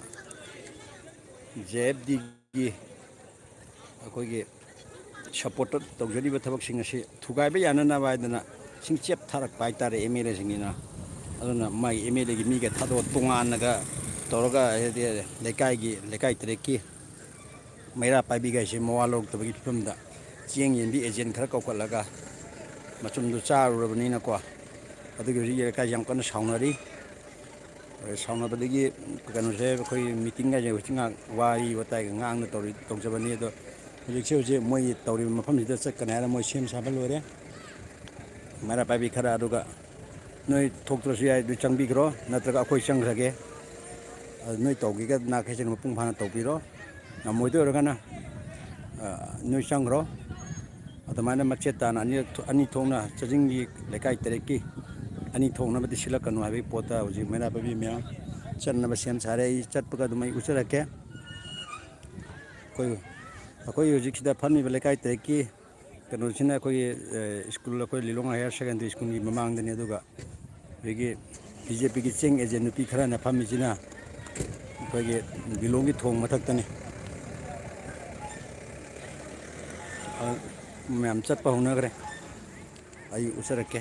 ꯖꯦ ꯑꯦꯐ ꯗꯤꯒꯤ ꯑꯩꯈꯣꯏꯒꯤ ꯁꯞꯄꯣꯔꯠꯇ ꯇꯧꯖꯔꯤꯕ ꯊꯕꯛꯁꯤꯡ ꯑꯁꯤ ꯊꯨꯒꯥꯏꯕ ꯌꯥꯅꯅꯕ ꯍꯥꯏꯗꯅ ꯁꯤꯡꯆꯦꯞ ꯊꯥꯔꯛꯄ ꯍꯥꯏꯇꯥꯔꯦ ꯑꯦꯝ ꯑꯦꯜ ꯑꯦꯁꯤꯡꯁꯤꯅ꯫ ꯑꯗꯨꯅ ꯃꯥꯒꯤ ꯑꯦꯝ ꯑꯦꯜ ꯑꯦꯒꯤ ꯃꯤꯒ ꯊꯥꯗꯣꯛꯑ ꯇꯣꯉꯥꯟꯅꯒ ꯇꯧꯔꯒ, ꯍꯥꯏꯗꯤ ꯂꯩꯀꯥꯏꯒꯤ, ꯂꯩꯀꯥꯏ ꯇꯔꯦꯠꯀꯤ ꯃꯩꯔꯥ ꯄꯥꯏꯕꯤꯒꯥꯏꯁꯦ ꯃꯋꯥ ꯂꯧꯔꯛꯇꯕꯒꯤ ꯐꯤꯕꯝꯗ ꯆꯦꯡ ꯌꯦꯟꯕꯤ ꯑꯦꯖꯦꯟ ꯈꯔ ꯀꯧꯈꯠꯂꯒ ꯃꯆꯨꯝꯗꯨ ꯆꯥꯔꯨꯔꯕꯅꯤꯅꯀꯣ, ꯑꯗꯨꯒꯤ ꯍꯧꯖꯤꯛ ꯂꯩꯀꯥꯏꯁꯦ ꯌꯥꯝ ꯀꯟꯅ ꯁꯥꯎꯅꯔꯤ꯫ ꯁꯥꯎꯅꯕꯗꯒꯤ ꯀꯩꯅꯣꯁꯦ, ꯑꯩꯈꯣꯏ ꯃꯤꯇꯤꯡꯒꯁꯦ ꯍꯧꯖꯤꯛ ꯉꯥꯏꯍꯥꯛ ꯋꯥꯔꯤ ꯋꯥꯇꯥꯏꯒ ꯉꯥꯡꯅ ꯇꯧꯔꯤ, ꯇꯧꯖꯕꯅꯤ꯫ ꯑꯗꯣ ꯍꯧꯖꯤꯛꯁꯦ, ꯍꯧꯖꯤꯛ ꯃꯣꯏ ꯇꯧꯔꯤꯕ ꯃꯐꯝꯁꯤꯗ ꯆꯠꯀꯅꯤ ꯍꯥꯏꯅ ꯃꯣꯏ ꯁꯦꯝ ꯁꯥꯕ ꯂꯣꯏꯔꯦ꯫ ꯃꯩꯔꯥ ꯄꯥꯏꯕꯤ ꯈꯔ, ꯑꯗꯨꯒ ꯅꯣꯏ ꯊꯣꯛꯇ꯭ꯔꯁꯨ ꯌꯥꯏ, ꯑꯗꯨ ꯆꯪꯕꯤꯈ꯭ꯔꯣ, ꯅꯠꯇ꯭ꯔꯒ ꯑꯩꯈꯣꯏ ꯆꯪꯈ꯭ꯔꯒꯦ꯫ ꯑꯗꯨ ꯅꯣꯏ ꯇꯧꯒꯦꯒ ꯅꯥꯈꯩꯁꯤꯅ ꯃꯄꯨꯡ ꯐꯥꯅ ꯇꯧꯕꯤꯔꯣ꯫ ꯉꯝꯃꯣꯏꯗꯣꯏ ꯑꯣꯏꯔꯒꯅ, ꯑ, ꯅꯣꯏ ꯆꯪꯈ꯭ꯔꯣ꯫ ꯑꯗꯨꯃꯥꯏꯅ ꯃꯆꯦꯠ ꯇꯥꯅ ꯑꯅꯤꯔꯛ ꯊꯣ-, ꯑꯅꯤ ꯊꯣꯛꯅ ꯆꯥꯖꯤꯡꯒꯤ ꯂꯩꯀꯥꯏ ꯇꯔꯦꯠꯀꯤ ꯑꯅꯤ ꯊꯣꯛꯅꯕꯗꯤ ꯁꯤꯜꯂꯛꯀꯅꯨ ꯍꯥꯏꯕꯒꯤ ꯄꯣꯠꯇ ꯍꯧꯖꯤꯛ ꯃꯩꯔꯥ ꯄꯥꯏꯕꯤ ꯃꯌꯥꯝ ꯆꯠꯅꯕ ꯁꯦꯝ ꯁꯥꯔꯦ꯫ ꯑꯩ ꯆꯠꯄꯒ ꯑꯗꯨꯝ ꯑꯩ ꯎꯠꯆꯔꯛꯀꯦ꯫ ꯑꯩꯈꯣꯏ, ꯑꯩꯈꯣꯏ ꯍꯧꯖꯤꯛꯁꯤꯗ ꯐꯝꯃꯤꯕ ꯂꯩꯀꯥꯏ ꯇꯔꯦꯠꯀꯤ ꯀꯩꯅꯣꯁꯤꯅ ꯑꯩꯈꯣꯏꯒꯤ, ꯑ, ꯁ꯭ꯀꯨꯜ, ꯑꯩꯈꯣꯏ ꯂꯤꯂꯣꯡ ꯍꯥꯌꯔ ꯁꯦꯀꯦꯟꯗꯔꯤ ꯁ꯭ꯀꯨꯜꯒꯤ ꯃꯃꯥꯡꯗꯅꯤ꯫ ꯑꯗꯨꯒ ꯑꯩꯈꯣꯏꯒꯤ ꯕꯤ ꯖꯦ ꯄꯤꯒꯤ ꯆꯦꯡ ꯑꯦꯖꯦꯟ ꯅꯨꯄꯤ ꯈꯔꯅ ꯐꯝꯃꯤꯁꯤꯅ ꯑꯩꯈꯣꯏꯒꯤ ꯂꯤꯂꯣꯡꯒꯤ ꯊꯣꯡ ꯃꯊꯛꯇꯅꯤ꯫ ꯑ, ꯃꯌꯥꯝ ꯆꯠꯄ ꯍꯧꯅꯈ꯭ꯔꯦ꯫ ꯑꯩ ꯎꯠꯆꯔꯛꯀꯦ꯫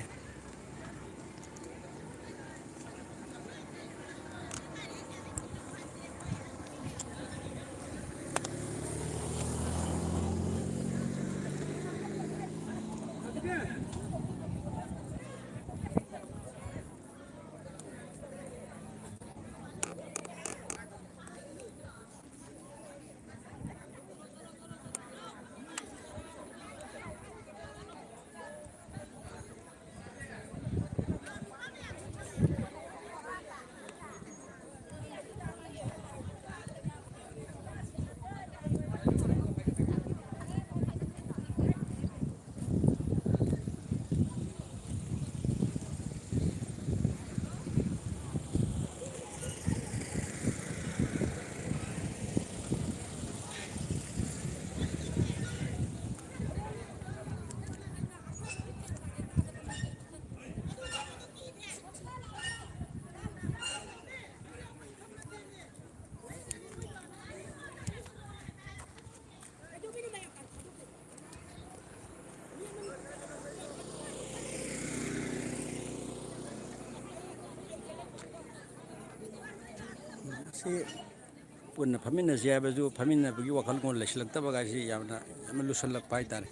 ꯁꯤ ꯄꯨꯟꯅ ꯐꯝꯃꯤꯟꯅꯁꯤ ꯍꯥꯏꯕꯁꯨ ꯐꯝꯃꯤꯟꯅꯕꯒꯤ ꯋꯥꯈꯜꯂꯣꯟ ꯂꯩꯁꯤꯜꯂꯛꯇꯕꯒꯥꯏꯁꯤ ꯌꯥꯝꯅ, ꯌꯥꯝꯅ ꯂꯨꯁꯜꯂꯛꯄ ꯍꯥꯏꯇꯥꯔꯦ꯫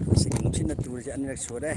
ꯉꯁꯤꯒꯤ ꯅꯨꯡꯁꯤꯠꯅ ꯇꯨꯔꯤꯁꯦ ꯑꯅꯤꯔꯛ ꯁꯨꯔꯦ꯫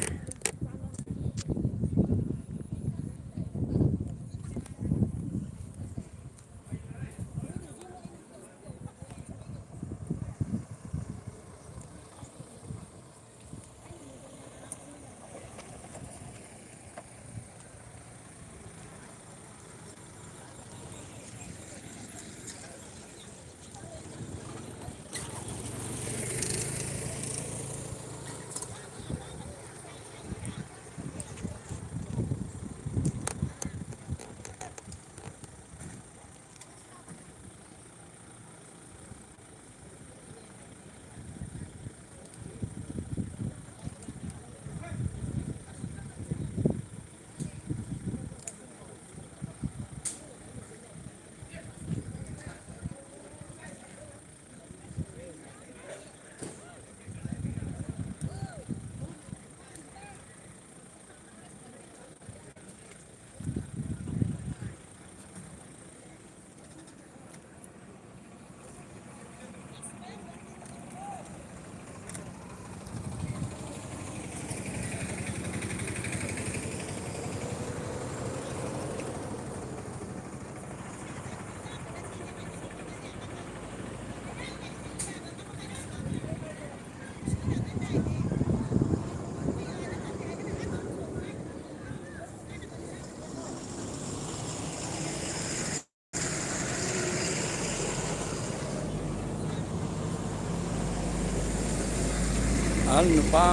ꯑꯍꯜ ꯅꯨꯄꯥ,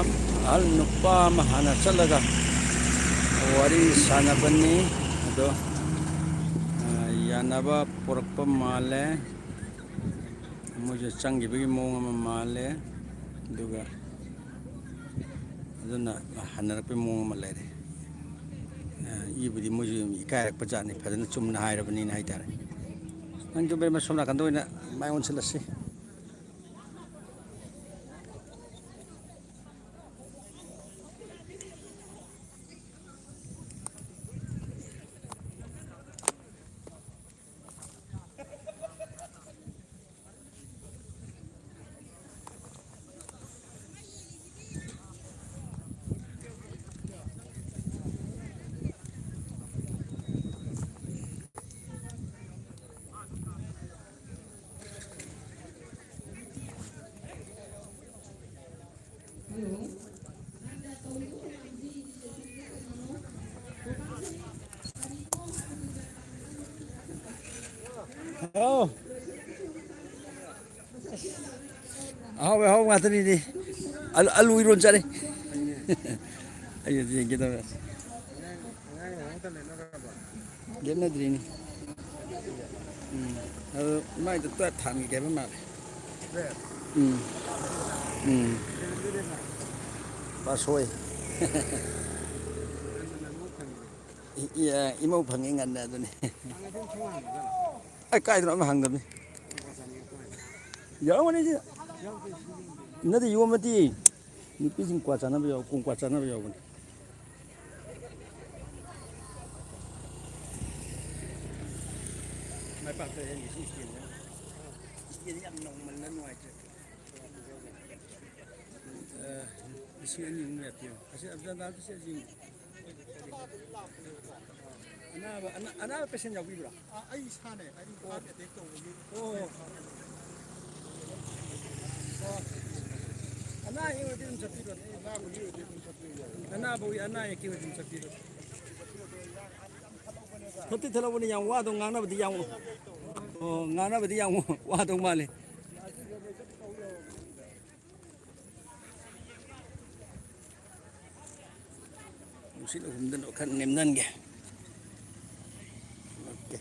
ꯑꯍꯜ ꯅꯨꯄꯥ ꯑꯃ ꯍꯥꯟꯅ ꯆꯠꯂꯒ ꯋꯥꯔꯤ ꯁꯥꯟꯅꯕꯅꯤ꯫ ꯑꯗꯣ, ꯑ, ꯌꯥꯅꯕ ꯄꯨꯔꯛꯄ ꯃꯥꯜꯂꯦ꯫ ꯃꯣꯏꯁꯨ ꯆꯪꯈꯤꯕꯒꯤ ꯃꯑꯣꯡ ꯑꯃ ꯃꯥꯜꯂꯦ꯫ ꯑꯗꯨꯒ ꯑꯗꯨꯅ ꯍꯟꯅꯔꯛꯄꯒꯤ ꯃꯑꯣꯡ ꯑꯃ ꯂꯩꯔꯦ꯫ ꯑ, ꯏꯕꯨꯗꯤ ꯃꯣꯏꯁꯨ ꯏꯀꯥꯏꯔꯛꯄ ꯖꯥꯠꯅꯤ, ꯐꯖꯅ ꯆꯨꯝꯅ ꯍꯥꯏꯔꯕꯅꯤꯅ ꯍꯥꯏꯇꯥꯔꯦ꯫ ꯅꯪꯁꯨ ꯏꯕꯦꯝꯃ ꯁꯣꯝ ꯅꯥꯀꯟꯗ ꯑꯣꯏꯅ ꯃꯥꯏ ꯑꯣꯟꯁꯤꯜꯂꯁꯤ꯫ ꯍꯥꯎ꯫ ꯑꯍꯥꯎꯕ, ꯑꯍꯥꯎꯕ ꯉꯥꯛꯇꯅꯤꯅꯦ꯫ ꯑꯂꯨ, ꯑꯂꯨ ꯏꯔꯣꯟ ꯆꯥꯔꯦ꯫ ꯑꯩ ꯌꯦꯡꯒꯦ ꯇꯧꯔꯦ꯫ ꯂꯦꯞꯅꯗ꯭ꯔꯤꯅꯤ꯫ ꯎꯝ꯫ ꯑꯗꯨ ꯃꯥꯏꯗꯣ ꯇꯨꯌꯦꯜꯞ ꯊꯥꯟꯒꯦ ꯍꯥꯏꯕ ꯃꯥꯜꯂꯦ꯫ ꯎꯝ꯫ ꯎꯝ꯫ ꯄꯥꯁ ꯍꯣꯏ꯫ ꯏ-, ꯏ-, ꯏꯃꯧ ꯐꯪꯉꯤ ꯉꯟꯅ ꯑꯗꯨꯅꯤ꯫ ꯑꯩ ꯀꯥꯏꯗꯅꯣ ꯑꯃ ꯍꯪꯗꯕꯅꯤ꯫ ꯌꯥꯎꯔꯝꯒꯅꯤ ꯁꯤꯗ꯫ ꯅꯠꯇꯦ, ꯌꯣꯟꯕꯗꯤ ꯅꯨꯄꯤꯁꯤꯡ ꯀ꯭ꯋꯥ ꯆꯥꯅꯕ ꯌꯥꯎ-, ꯀꯣꯡ ꯀ꯭ꯋꯥ ꯆꯥꯅꯕ ꯌꯥꯎꯕꯅꯤ꯫ ꯃꯥꯏ ꯄꯥꯛꯇ ꯍꯦꯟꯒꯤ ꯁꯤ ꯏꯁꯇꯦꯟꯁꯦ꯫ ꯏꯁꯇꯦꯟꯁꯦ ꯌꯥꯝ ꯅꯧꯃꯜꯂ ꯅꯨꯡꯉꯥꯏꯇ꯭ꯔꯦ꯫ ꯑ, ꯂꯤꯁꯤꯡ ꯑꯅꯤ ꯑꯍꯨꯝ ꯌꯥ ꯄꯤꯌꯨ꯫ ꯑꯁꯤ ꯑꯕꯤꯆꯟꯗꯥꯒꯤꯁꯦ ꯑꯁꯤ ꯑꯅꯥꯕ, ꯑꯅꯥ-, ꯑꯅꯥꯕ ꯄꯦꯁꯦꯟ ꯌꯥꯎꯕꯤꯕ꯭ꯔꯥ? ꯑ, ꯑꯩ ꯏꯁꯥꯅꯦ, ꯑꯩ heart attack ꯇꯧꯕꯒꯤ꯫ ꯑꯣ꯫ ꯑꯣ꯫ ꯑꯅꯥ ꯑꯌꯦꯛ ꯑꯣꯏꯔꯗꯤ ꯑꯗꯨꯝ ꯆꯠꯄꯤꯔꯣꯅꯦ꯫ ꯑꯅꯥꯕꯒꯤ ꯑꯣꯏꯔꯗꯤ ꯑꯗꯨꯝ ꯆꯠꯄꯤꯔꯣ꯫ ꯑꯅꯥꯕꯒꯤ, ꯑꯅꯥ ꯑꯌꯦꯛꯀꯤ ꯑꯣꯏꯔꯗꯤ ꯑꯗꯨꯝ ꯆꯠꯄꯤꯔꯣ꯫ ꯊꯠꯇꯤ ꯊꯠꯍꯧꯕꯅꯤ, ꯌꯥꯝ ꯋꯥꯗꯧ, ꯉꯥꯡꯅꯕꯗꯤ ꯌꯥꯝ, ꯑꯣ, ꯉꯥꯡꯅꯕꯗꯤ ꯌꯥꯝ ꯋꯥꯗꯧ ꯃꯥꯜꯂꯤ꯫ ꯂꯥꯁꯇꯤꯡ ꯐꯦꯟ ꯂꯩꯇ꯭ꯔꯗꯤ ꯇꯧ ꯌꯥꯔꯣꯏ꯫ ꯁꯤꯠ ꯑꯍꯨꯝꯗꯅ ꯈꯔ ꯅꯦꯝꯅꯍꯟꯒꯦ꯫ ꯑꯣꯀꯦ꯫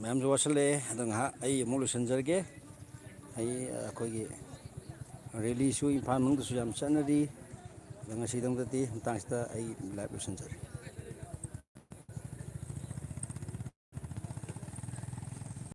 ꯃꯌꯥꯝꯁꯨ ꯋꯥꯁꯜꯂꯛꯑꯦ꯫ ꯑꯗꯣ ꯉꯥꯏꯍꯥꯛ ꯑꯩ ꯑꯃꯨꯛ ꯂꯣꯏꯁꯤꯟꯖꯔꯒꯦ꯫ ꯑꯩ, ꯑꯩꯈꯣꯏꯒꯤ ꯔꯦꯂꯤꯁꯨ ꯏꯝꯐꯥꯜ ꯃꯅꯨꯡꯗꯁꯨ ꯌꯥꯝ ꯆꯠꯅꯔꯤ꯫ ꯑꯗꯣ ꯉꯁꯤꯗꯪꯗꯗꯤ ꯃꯇꯥꯡꯁꯤꯗ ꯑꯩ ꯂꯥꯏꯚ ꯂꯣꯏꯁꯤꯟꯖꯔꯒꯦ꯫